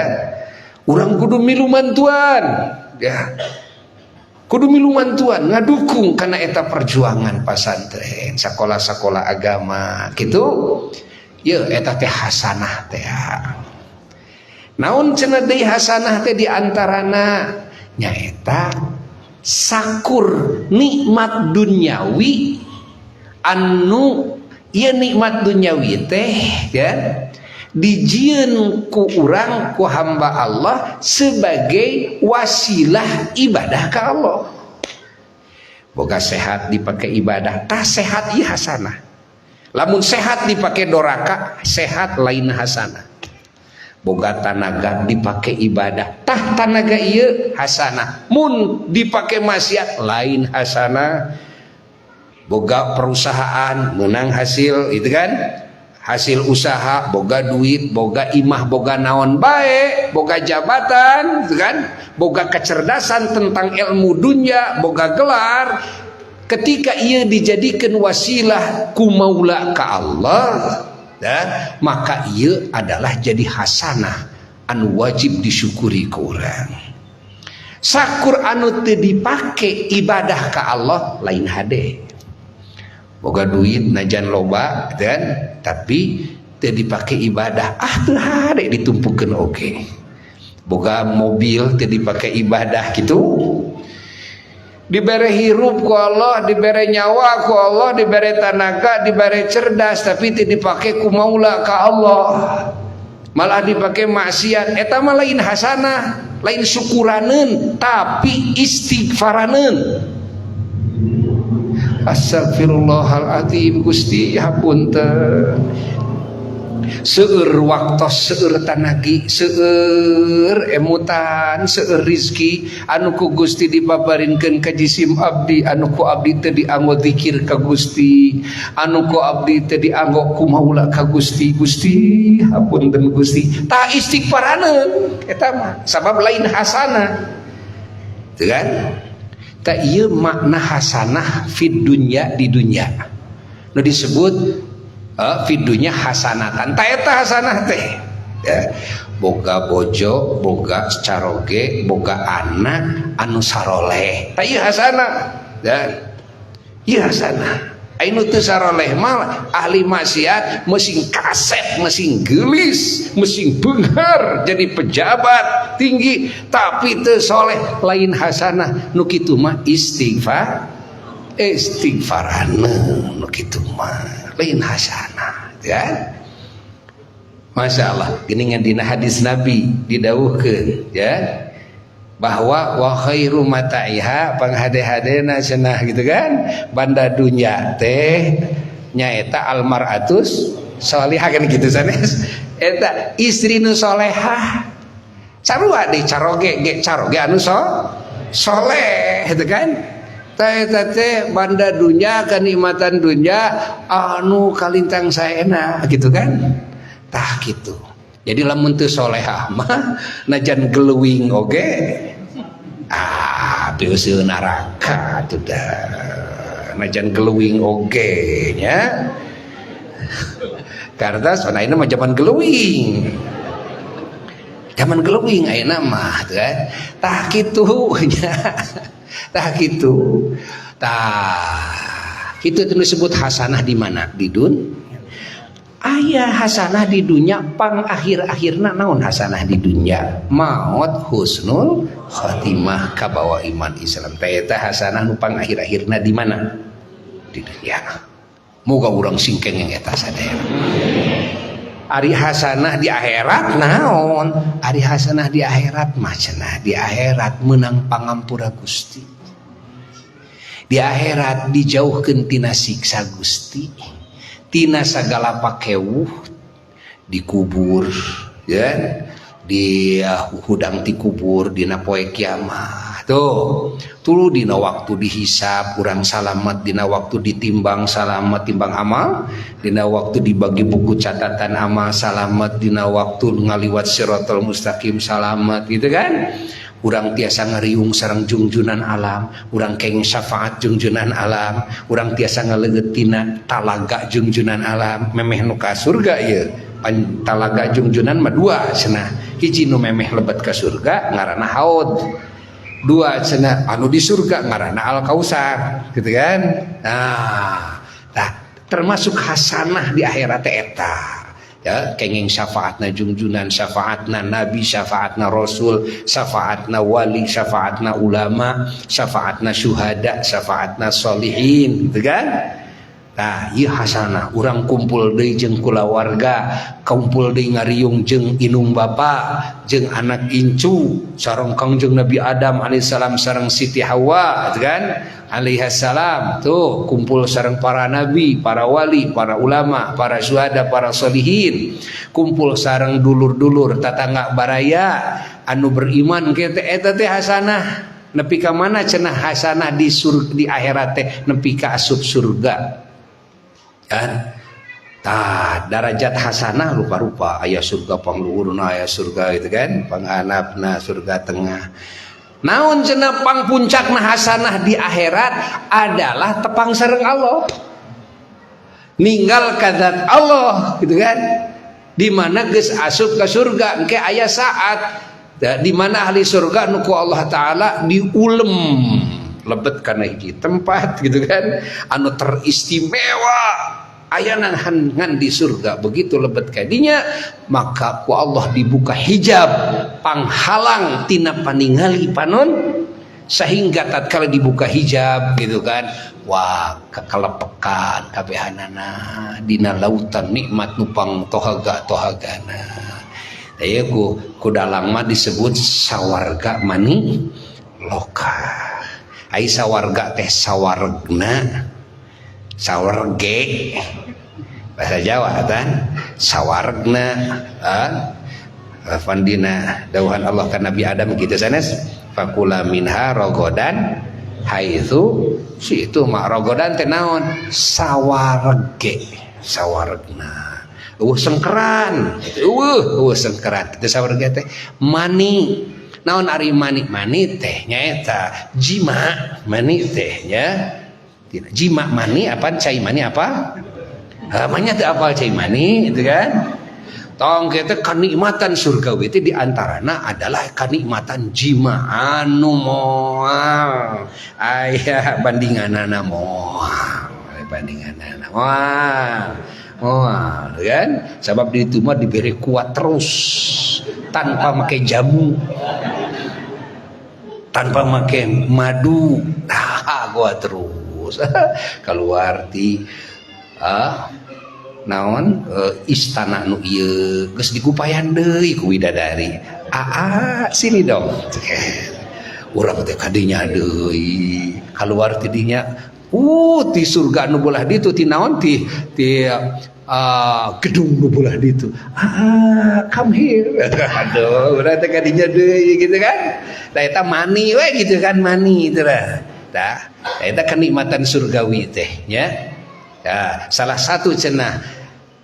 Urang kudu milu mantuan, ya, kudu milu mantuan ngadukung karena eta perjuangan pasantren, sekolah-sekolah agama gitu ya. Eta teh hasanah teh. Naon cenah deui hasanah teh? Di antarana nyaeta sakur nikmat duniawi anu ieu nikmat duniawi teh ya dijieun ku urang, ku hamba Allah sebagai wasilah ibadah ke Allah. Boga sehat dipakai ibadah, tah sehat ieu hasanah. Lamun sehat dipakai doraka, sehat lain hasanah. Boga tanaga dipakai ibadah, tah tanaga ieu hasanah. Mun dipakai maksiat, lain hasanah. Boga perusahaan menang hasil itu kan, hasil usaha, boga duit, boga imah, boga naon baik, boga jabatan gitu kan, boga kecerdasan tentang ilmu dunia, boga gelar, ketika ia dijadikan wasilah ku maula ka Allah dan maka ia adalah jadi hasanah anu wajib disyukuri ku urang. Sakur anu teu dipake ibadah ka Allah lain hade. Boga duit najan loba dan tapi teu dipake ibadah, ah, teu hade ditumpukeun oge. Boga mobil teu dipake ibadah gitu. Dibere hirup ku Allah, dibere nyawa ku Allah, dibere tanaga, dibere cerdas, tapi teu dipake ku maula ka Allah, malah dipake maksiat, eta mah lain hasanah, lain syukuraneun, tapi istighfaraneun. Astagfirullahaladzim, Gusti hapunten. Seueur waktos, seueur tanagi, seueur emutan, seueur rizki anu ku Gusti dipaparinkeun ka jisim abdi, anu ku abdi teu dianggo zikir ka Gusti, anu ku abdi teu dianggo kumaula ka Gusti. Gusti, hapunten Gusti. Tah, istighfaraneun eta mah, sabab lain hasanah. Teu kan? Tah, ieu makna hasanah fid dunya, di dunya. Nu disebut fid dunya hasanatan. Tah, eta hasanah teh. Ya. Boga bojo, boga caroge, boga anak anu saroleh. Tah, ieu hasanah. Ya. Ieu hasanah. Anu teu saroleh mah ahli maksiat, mesing kasep, mesing gelis, mesing beunghar, jadi pejabat tinggi, tapi teu soleh, lain hasanah. Nu kitu mah istighfar, istighfaraneun nu kitu mah lain hasanah, ya. Masya Allah, geuningan dina hadis Nabi didawuhkeun, ya, bahwa wa khairu mata'iha, panghade-hadena cenah gitu kan, banda dunya teh nyaeta almar'atus sholihah, kan gitu sanes. Eta istri nu solehah, sarua deui caroge ge, caroge anu soleh gitu kan. Tah, eta teh banda dunya, kenikmatan dunya anu kalintang saena gitu kan. Tah, gitu. Jadi lamun teu solehah mah najan geluwing oge, ah, piuseuh neraka tuh dah, najan geluwing oge nya. Karena ayeuna mah zaman geluwing, zaman geluwing ayeuna mah tuh kan. Tah, kitu nya, tah kitu, tah kitu itu disebut hasanah. Di mana? Di dun aya hasanah di dunia, pang akhir-akhirna naon? Hasanah di dunia maut husnul khotimah, kabawa iman Islam. Teh eta hasanah nu pang akhir-akhirna. Di mana? Di dunia. Moga urang sing kenging eta sadaya. Ari hasanah di akhirat naon? Ari hasanah di akhirat mah cenah di akhirat menang pangampura Gusti, di akhirat dijauhkeun tina siksa Gusti, tina sagala pakewuh dikubur, ya, di hudang ti kubur dina poe kiamat tuh, tulu dina waktu dihisab kurang salamat, dina waktu ditimbang salamat, timbang amal, dina waktu dibagi buku catatan amal salamat, dina waktu ngaliwat siratal mustaqim salamat gitu kan. Urang tiasa ngariung sareng jungjunan alam, urang keng syafaat jungjunan alam, urang tiasa ngaleueut tina talaga jungjunan alam memeh nu ka surga. Ieu talaga jungjunan mah dua cenah. Hiji nu memeh lebet ka surga ngaranna haud, dua cenah anu di surga ngaranna al kausar gitu kan. Nah, nah, termasuk hasanah di akhirat eta ya, kenging syafaatna jungjunan, syafaatna nabi, syafaatna rasul, syafaatna wali, syafaatna ulama, syafaatna syuhada, syafaatna solihin gitu kan. Nah, ieu hasanah urang kumpul deui jeung kulawarga, kumpul deui ngariung jeung indung bapa, jeung anak incu, sareng Kangjeng Nabi Adam alaihissalam sareng Siti Hawa gitu kan alaihissalam tuh, kumpul sareng para nabi, para wali, para ulama, para syuhada, para solihin, kumpul sareng dulur-dulur, tatangga, baraya anu beriman kieu. Eta teh hasanah. Nepi ka mana cenah hasanah di surga, di akhirat teh nepi ka asup surga kan. Tah, darajat hasanah rupa-rupa, aya surga pangluhurna, aya surga gitu kan panghandapna, surga tengah. Naon cenah pang puncakna hasanah di akhirat adalah tepang sareng Allah, ninggal ka dzat Allah gitu kan. Di mana geus asup ke surga engke aya saat di mana ahli surga nu ku Allah taala diulem lebet kana hiji tempat gitu kan anu teristimewa ayana ngan di surga. Begitu lebet kadinya, maka ku Allah dibuka hijab panghalang tina paningali panon, sehingga tatkala dibuka hijab gitu kan, wah, kekelepekan kabehanana dina lautan nikmat nu pang tohaga tohagana. Aya ku ku dalang mah disebut sawarga mani loka. Ai sawarga teh sawargna, sawarge bahasa Jawa kan. Sawaregna fandina dawuhan Allah ka Nabi Adam kitu sanes, fakula minha rogodan haitsu situ. Mak rogodan teh naon? Sawarege, sawaregna, eueuh sengkeran, eueuh eueuh sengkeran kitu sawarege teh. Mani naon ari mani? Mani teh nyaeta jima. Mani teh nya jima. Mani apa? Cai mani apa? Namanya teh apal cai mani itu kan. Tong kita kenikmatan surgawi itu diantarana adalah kenikmatan jima anu moal aya bandinganana, moal bandinganana, moal moal kan. Sebab di itu mah diberi kuat terus tanpa make jamu, tanpa make madu. Nah, gua terus keluar di naon, istana nu ieu geus digupayan deui ku widadari. Aa, sini dong. Urang teh kadinya deui, keluar tidinya, ti surga nu belah ditu, ti naon, ti ti gedung nu belah ditu. Ah, come here. Aduh, urang teh kadinya deui gitu kan. Tah, eta mani we gitu kan, mani itu lah. Tah, eta kenikmatan surgawi teh nya. Ya, salah satu cenah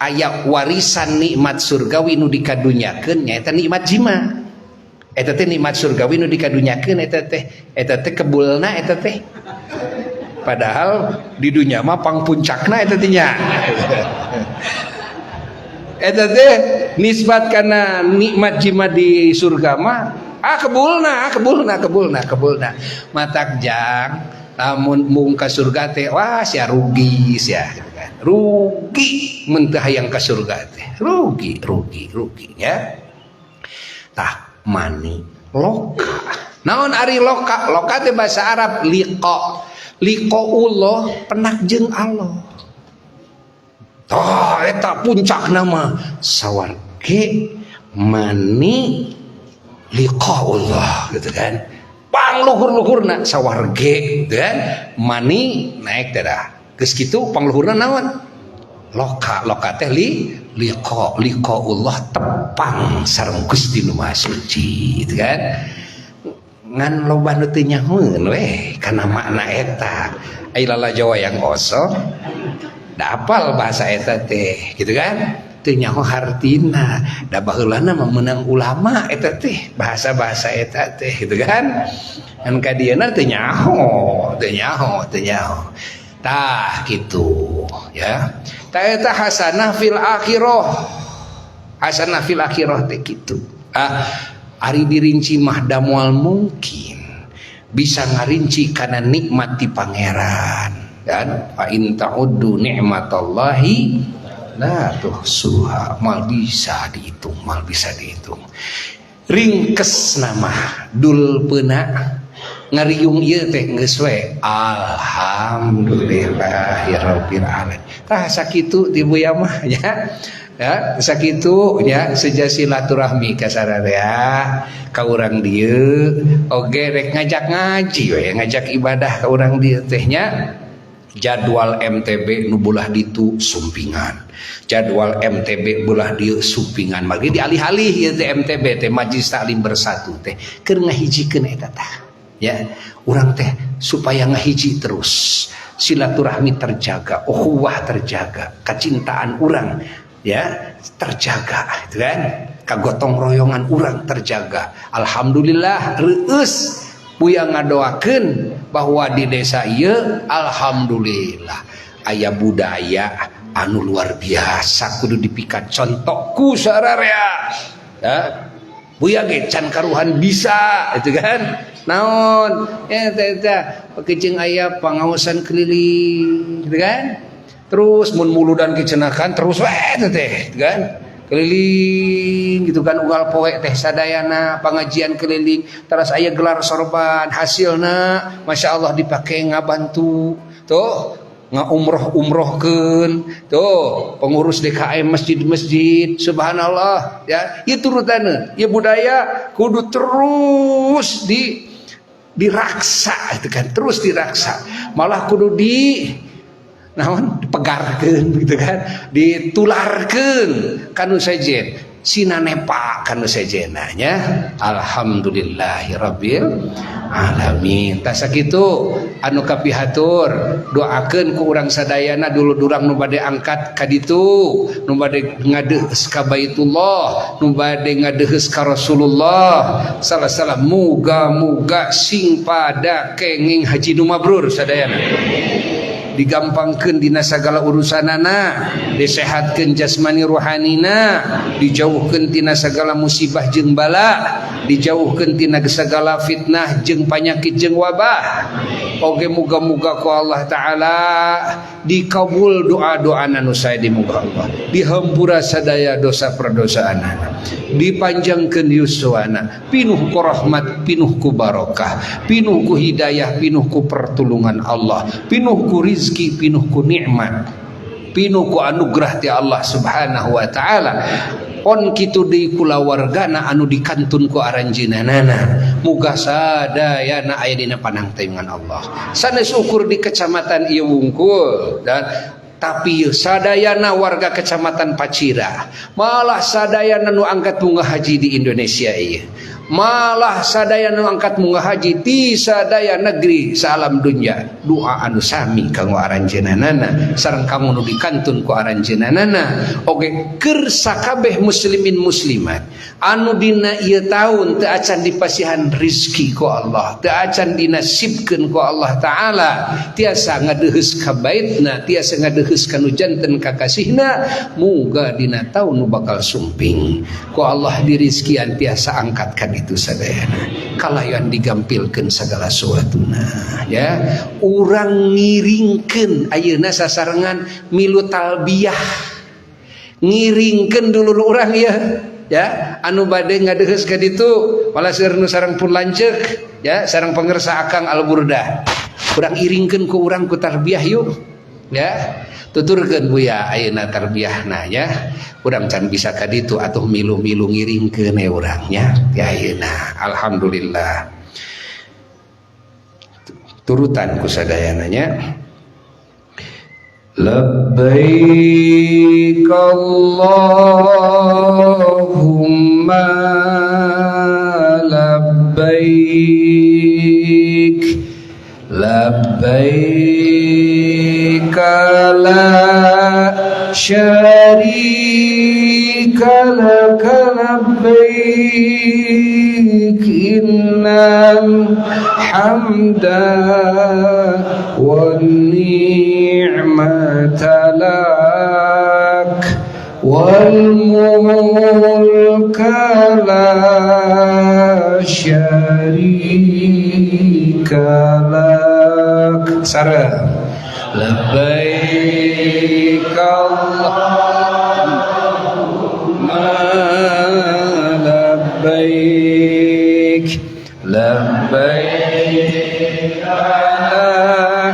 aya warisan nikmat surgawi nu dikadunyakeun nyaeta nikmat jima. Eta teh nikmat surgawi nu dikadunyakeun eta teh, eta teh kebulna eta teh. Padahal di dunia mah pangpuncakna eta teh nya. Eta teh nisbat karena nikmat jima di surga mah kebulna, kebulna, kebulna, kebulna. Matak jang lamun mung ka surga teh, wah, sia rugi sia gitu kan. Rugi mun teu hayang ka surga teh. Rugi, rugi, rugi ya. Tah, mani loka. Naon ari loka? Loka teh bahasa Arab liqa. Liqaullah, penak jeung Allah. Tah, eta puncak nama sawarge, mani, liqaullah gitu kan. Pangluhur-luhurna sawarge gitu kan, mani naik dah. Geus kitu pangluhurna naon? Loka. Loka teh li liqa, liqaullah, tepang sareng Gusti nu Maha Suci gitu kan. Ngan loba nu teu nyahoeun we kana makna eta. Ai lala Jawa yang osok da apal bahasa eta teh gitu kan, teu nyaho hartina. Da baheulana mah meunang ulama eta teh, bahasa-bahasa eta teh gitu kan. Ngan ka dieuna teu nyaho, teu nyaho, teu nyaho. Tah, gitu ya. Tah, eta hasanah fil akhirah. Hasanah fil akhirah teh kitu. Ah, ari dirinci mah da moal mungkin bisa ngarinci karena nikmat ti Pangeran kan. Fa in ta'uddu ni'matallahi la tuhsuha, mal bisa dihitung, mal bisa dihitung. Ringkes nama dul peuna ngariung ieu teh geus we alhamdulillahirabbil alamin. Tah, sakitu ti Buya mah nya. Ya, sakitu nya, seja silaturahmi ka sararea ka urang dieu oge, rek ngajak ngaji we, ngajak ibadah ka urang dieu teh nya. Jadwal MTB nu belah ditu sumpingan, jadwal MTB belah dieu sumpingan, margi dialih-alih ieu teh MTB teh, Majlis Taklim Bersatu teh, keur ngahijikeun eta tah ya. Urang teh supaya ngahiji terus, silaturahmi terjaga, ukhuwah terjaga, kecintaan urang ya terjaga gitu kan, kagotong royongan urang terjaga. Alhamdulillah, reueus Buya ngadoakeun bahwa di desa ieu alhamdulillah aya budaya anu luar biasa, kudu dipikat contoh ku sararea ya. Buya ge can karuhan bisa itu kan. Naon ya teh teh jeung aya pangaosan keliling gitu kan. Terus mun muludan kicenakan terus we teh gitu kan, keliling gitu kan, unggal poe teh sadayana pengajian keliling. Terus aya gelar sorban, hasilna Masya Allah dipakai ngabantu tuh, ngaumroh umrohkeun tuh pengurus DKM masjid-masjid. Subhanallah ya, itu turutana ya, budaya kudu terus di diraksa itu kan, terus diraksa, malah kudu di Naon dipegarkeun gitu kan, ditularkeun kanu sejen sina nepa kanu sejena nya. Alhamdulillahirabbil alamin. Tah sakitu anu kapihatur, doakeun ku urang sadayana dulur-durang nu bade angkat ka ditu, nu bade ngadeheus ka Baitullah, nu bade ngadeheus ka Rasulullah salah-salah, muga-muga sing pada kenging haji nu mabrur sadayana, digampangkeun dina sagala urusanana, disehatkeun jasmani ruhanina, dijauhkeun tina sagala musibah jeung bala, dijauhkeun tina sagala fitnah jeung panyakit jeung wabah. Oge muga-muga ku Allah Ta'ala dikabul doa-doa nu sae di muka Allah, dihampura sadaya dosa perdosaanana, dipanjangkeun yuswana, pinuh ku rahmat, pinuh ku barokah, pinuh ku hidayah, pinuh ku pertulungan Allah, pinuh ku rizki, pinuh ku nikmat, pinuh ku anugerah ti Allah Subhanahu wa taala. Pon kitu deui kulawargana anu dikantun ku aranjeunana, muga sadayana aya dina panangtayungan Allah. Sanes ukur di kecamatan ieu wungkul dan tapi sadayana warga kecamatan Pacira, malah sadayana nu angkat bunga haji di Indonesia ieu, malah sadaya nu angkat munggah haji ti sadaya negeri salam dunya, doa anu sami kanggo aranjeunana sareng kamu nu dikantun ku aranjeunana. Oge keur sakabeh muslimin muslimat anu dina ieu taun teu acan dipasihan rizki ku Allah, teu acan dinasibkeun ku Allah Ta'ala tiasa ngadeheus ka baitna, tiasa ngadeheus ka nu janten kakasihna, muga dina taun nu bakal sumping ku Allah dirizkian tiasa angkat ka itu sadayana, kalayan digampilkeun segala suatuna ya. Urang ngiringkeun ayeuna sasarengan milu talbiyah, ngiringkeun dulu urang ya, ya anu bade ngadeheus ka ditu, malah seueur nu sareng pun lanceuk ya, sareng pangersa Akang Al-Burdah. Urang iringkeun ku urang ku tarbiyah yuk ya, tuturkeun Buya ayeuna tarbiyahna ya. Urang can bisa ka ditu atuh milu-milu ngiringkeun we urang nya ya ayeuna. Alhamdulillah, turutan ku sadayana nya. Labbaik Allahumma labbaik, labbaik la syarika laka labbaik, innal hamda wan ni'mata lak wal mulka la syarika lak. Sareng labbaik Allahumma labbaik, labbaik la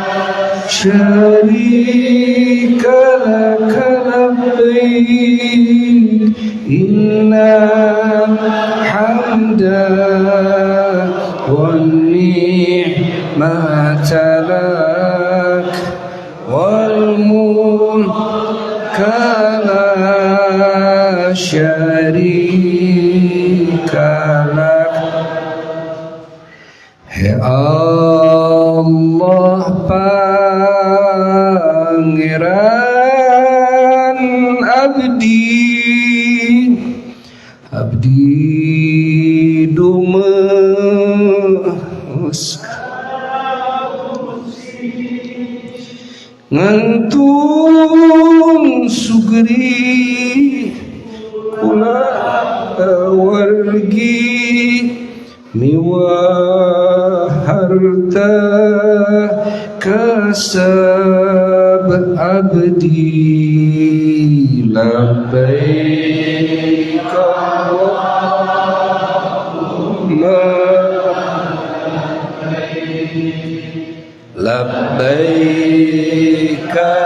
syarika lak labbaik, innal hamda wan ni'mata lak wal mulka la syarika lak. Ya Allah Pangeran abdi, abdi dumes ngantun sugri kula wargi miwah harta kasab abdi, labbaik Allahumma labbaik la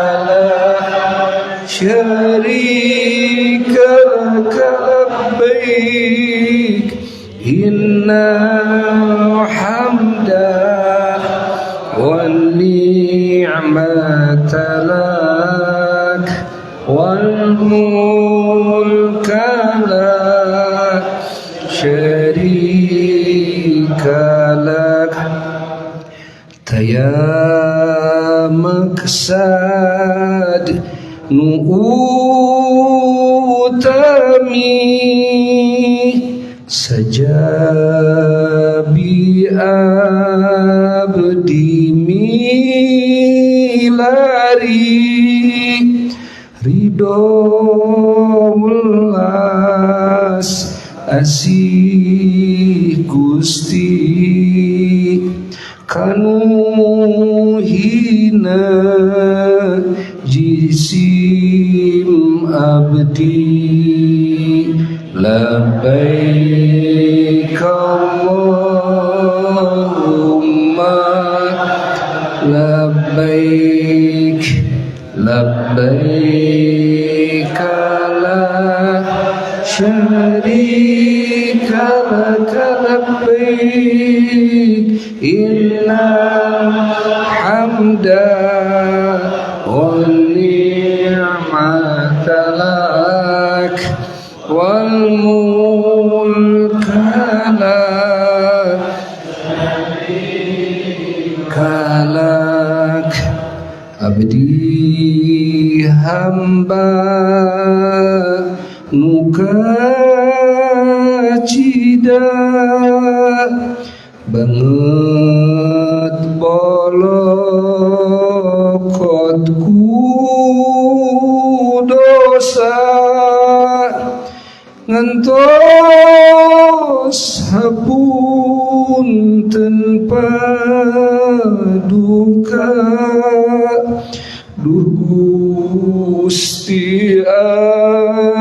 syarika lak labbaik, innal hamda wan ni'mata lak. والملك لا شريك لك. Taya maksad nu utami sajabi abdi milari ridho welas asih Gusti kanu hina jisim abdi. Labbaik Allahumma labbaik, labbaik la syarika laka labbaik, innal hamda wan ni'mata lak wal mulka la syarika lak. Abdi hamba nu kacida banget bolokot ku dosa ngentos hapunten paduka. Duh Gusti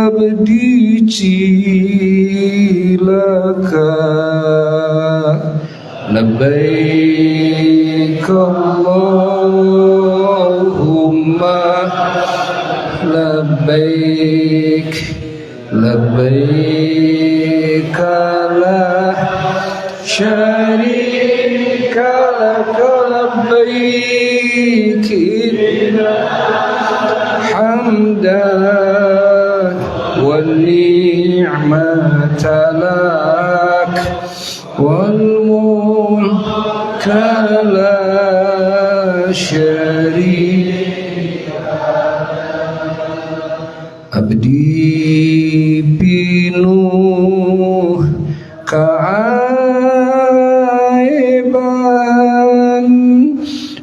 abdi cilaka. Labbaik Allahumma labbaik, labbaik la syarika lak labbaik, innal hamda wan ni'mata lak wal mulka la syarika. Abdi pinuh kaaiban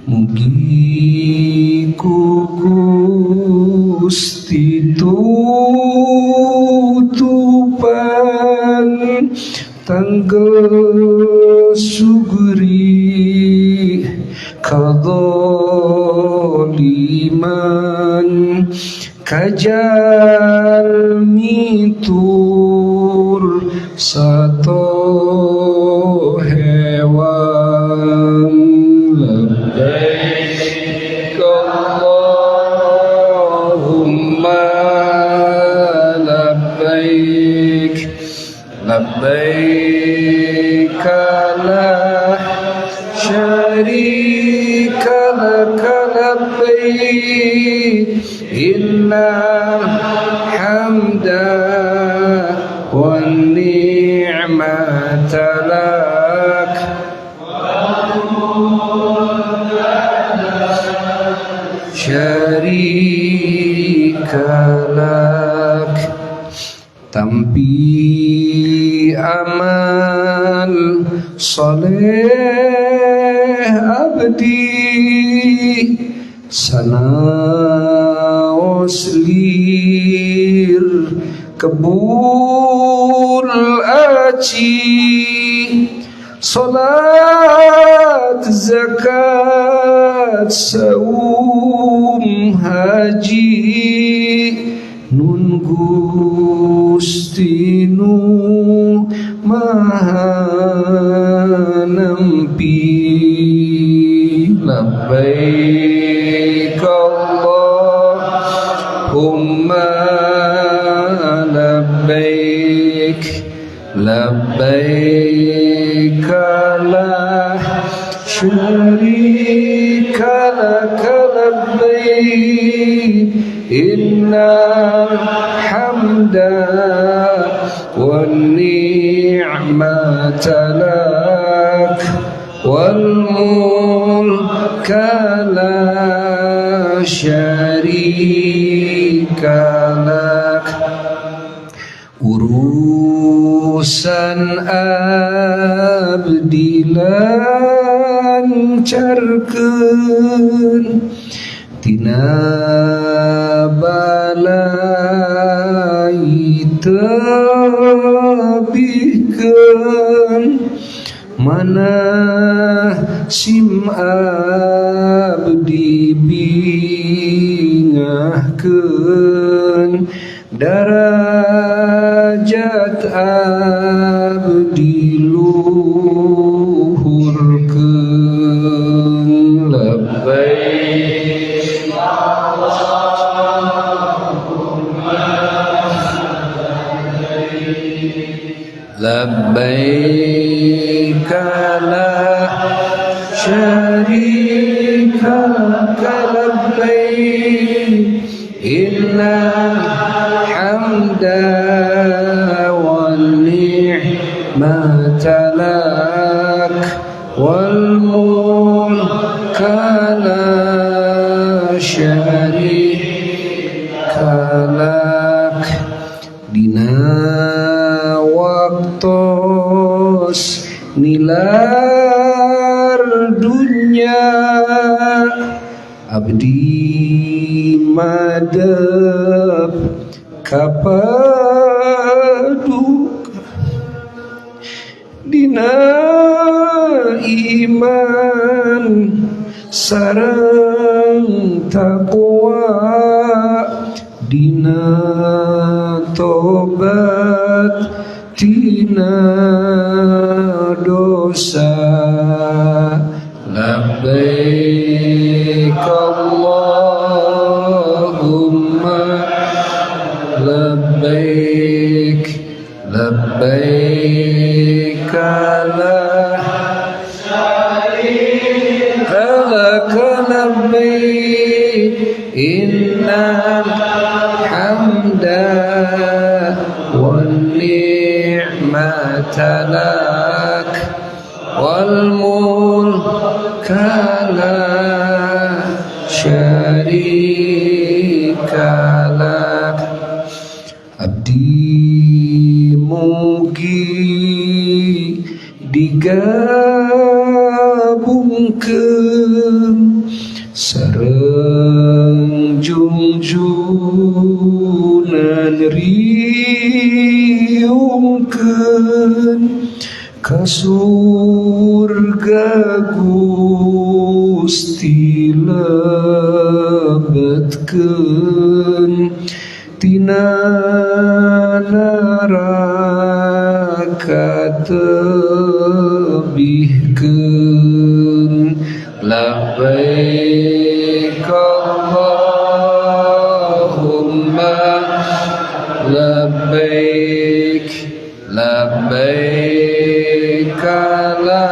mugi ku Gusti tutupan tanggel sugri kadzaliman kajal mitur sato hewan. Labbaik Allahumma labbaik, labbaik la syarika lak labbaik, innal hamda wan ni'mata lak syarika lak. Tampi amal soleh abdi sanaos lir kebul aci, salat zakat saum haji, nun Gusti nu maha nampi. Labbaik Allahumma labbaik, labbaik la syarika lak labbaik, Innal hamda wan ni'mata lak wal mulka la syarika lak. Urusan abdi lancarkeun tina balai tebihkeun mana sim abdi bingahkeun darajat abdi luhurkeun. Labbaik Allahumma labbaik, labbaik la syarika lak labbaik innal hamda wan ni'mata lak wal mulka la syarika lak. Dina waktos nilar dunya abdi madep kapaduka dina iman sareng taqwa dina tobat tina dosa. Labbaik Allahumma labbaik, labbaik la syarika lak labbaik innal hamda wan ni'mata lak wal mulka la syarika lak. Abdi mugi digabungkeun sareng jungjunan riungkeun ka surga Gusti lebetkeun tina neraka tebihkeun. Labbaik Allahumma labbaik, labbaik la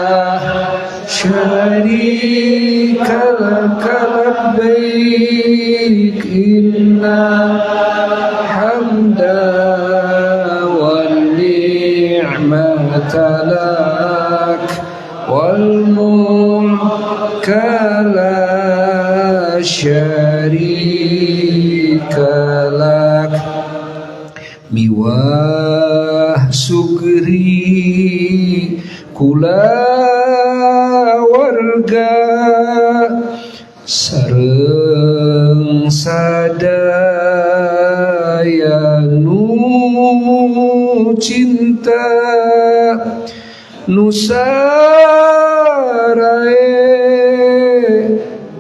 syarika lak labbaik innal hamda wan ni'mata lak wal mulka la syarika lak. Miwah sugri kula warga sareng sadaya nu cinta nu sarae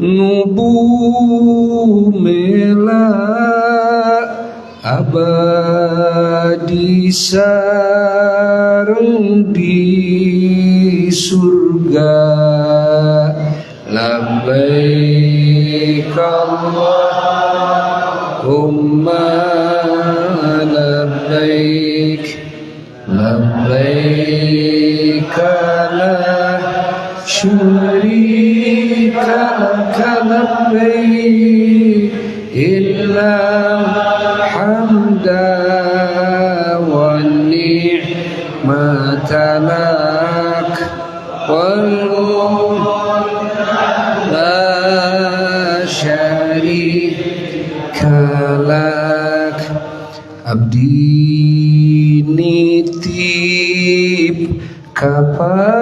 nu bumela abadi sareng di surga. Labbaik Allahumma labbaik, labbaik la syarika lak labbaik illa Abdi nitip ka paduka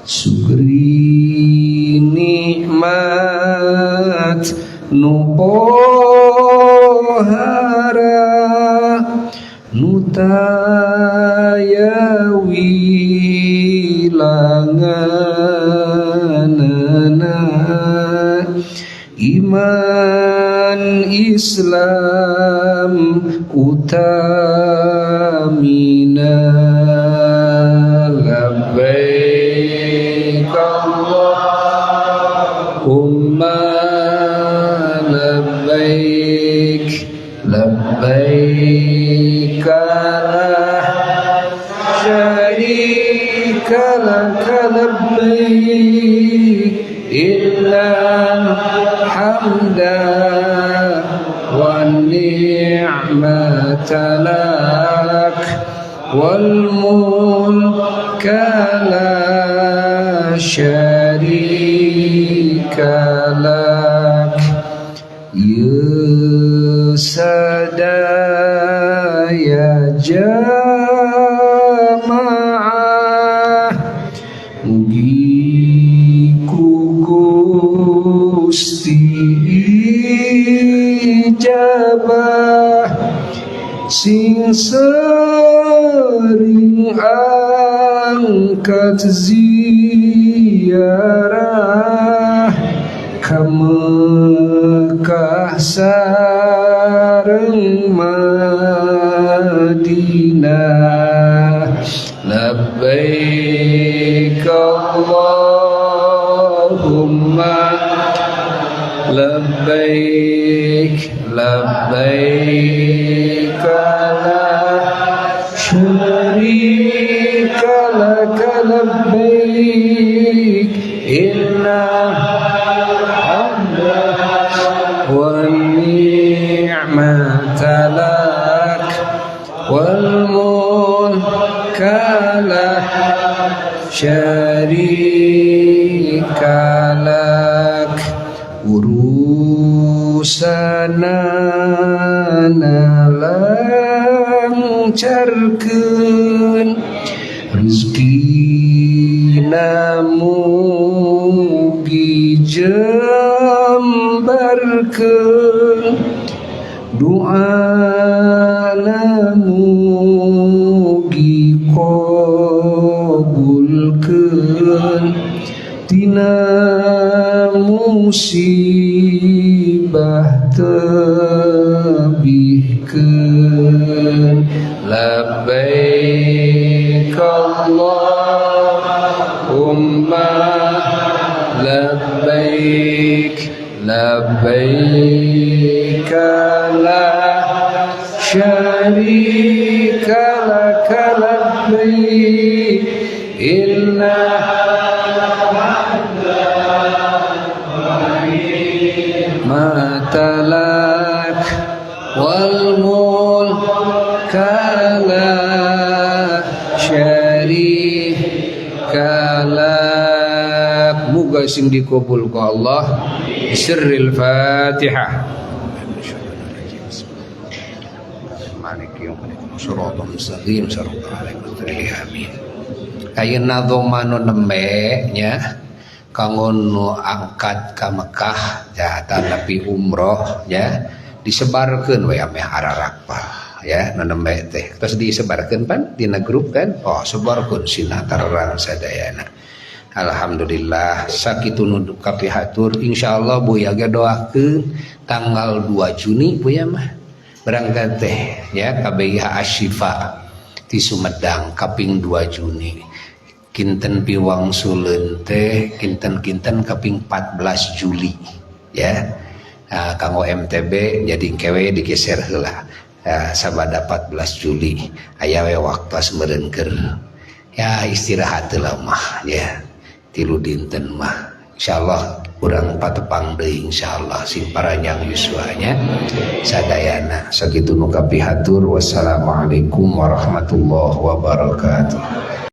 sugri nikmat nu pohara nu taya wilanganana iman Islam utamina. Labbaik Allahumma labbaik labbaik la syarika laka labbaik illal hamda wan ni'mata lak wal mulka la syarika lak. Sadaya jamaah mugi ku Gusti ijabah sing sering angkat ziarah ka Mekah sareng Madinah. Labbaik Allahumma labbaik labbaik la syarika laka labbaik innal hamda wan ni'mata lak wal mulka la syarika lak. Urusanana lancarkeun rezekina mugi jembarkeun doana mugi kabulkeun tina musibah tebihkeun. Labbaik Allahumma labbaik labbaik la syarika laka labbaik inna matalak wal mulka la syarika lak. Muga sing dikabul ku Allah. Sirril Fatihah. Amin. Ayeuna domanu nembe nya kanggo nu angkat ka Mekah ya tanapi umroh ya disebarkeun we ameh ararapal ya nu nembe teh terus disebarkeun pan dina grup kan, oh sebarkeun sina tarang sadayana. Alhamdulillah sakitu nu kapihatur insyaallah Buya ge doakeun tanggal 2 Juni Buya mah berangkat teh ya ka BIH Asyifa di Sumedang kaping 2 Juni. Kinten piwang suleun teh kinten-kinten kaping 14 Juli ya. Nah, kanggo MTB jadi kewe digeser heula. Sabada 14 Juli aya we waktu meureun keur ya istirahat heula mah ya. 3 dinten mah insyaallah urang patepang deui insyaallah sing paranjang yuswanya sadayana. Sakitu nu kapihatur. Wassalamualaikum warahmatullahi wabarakatuh.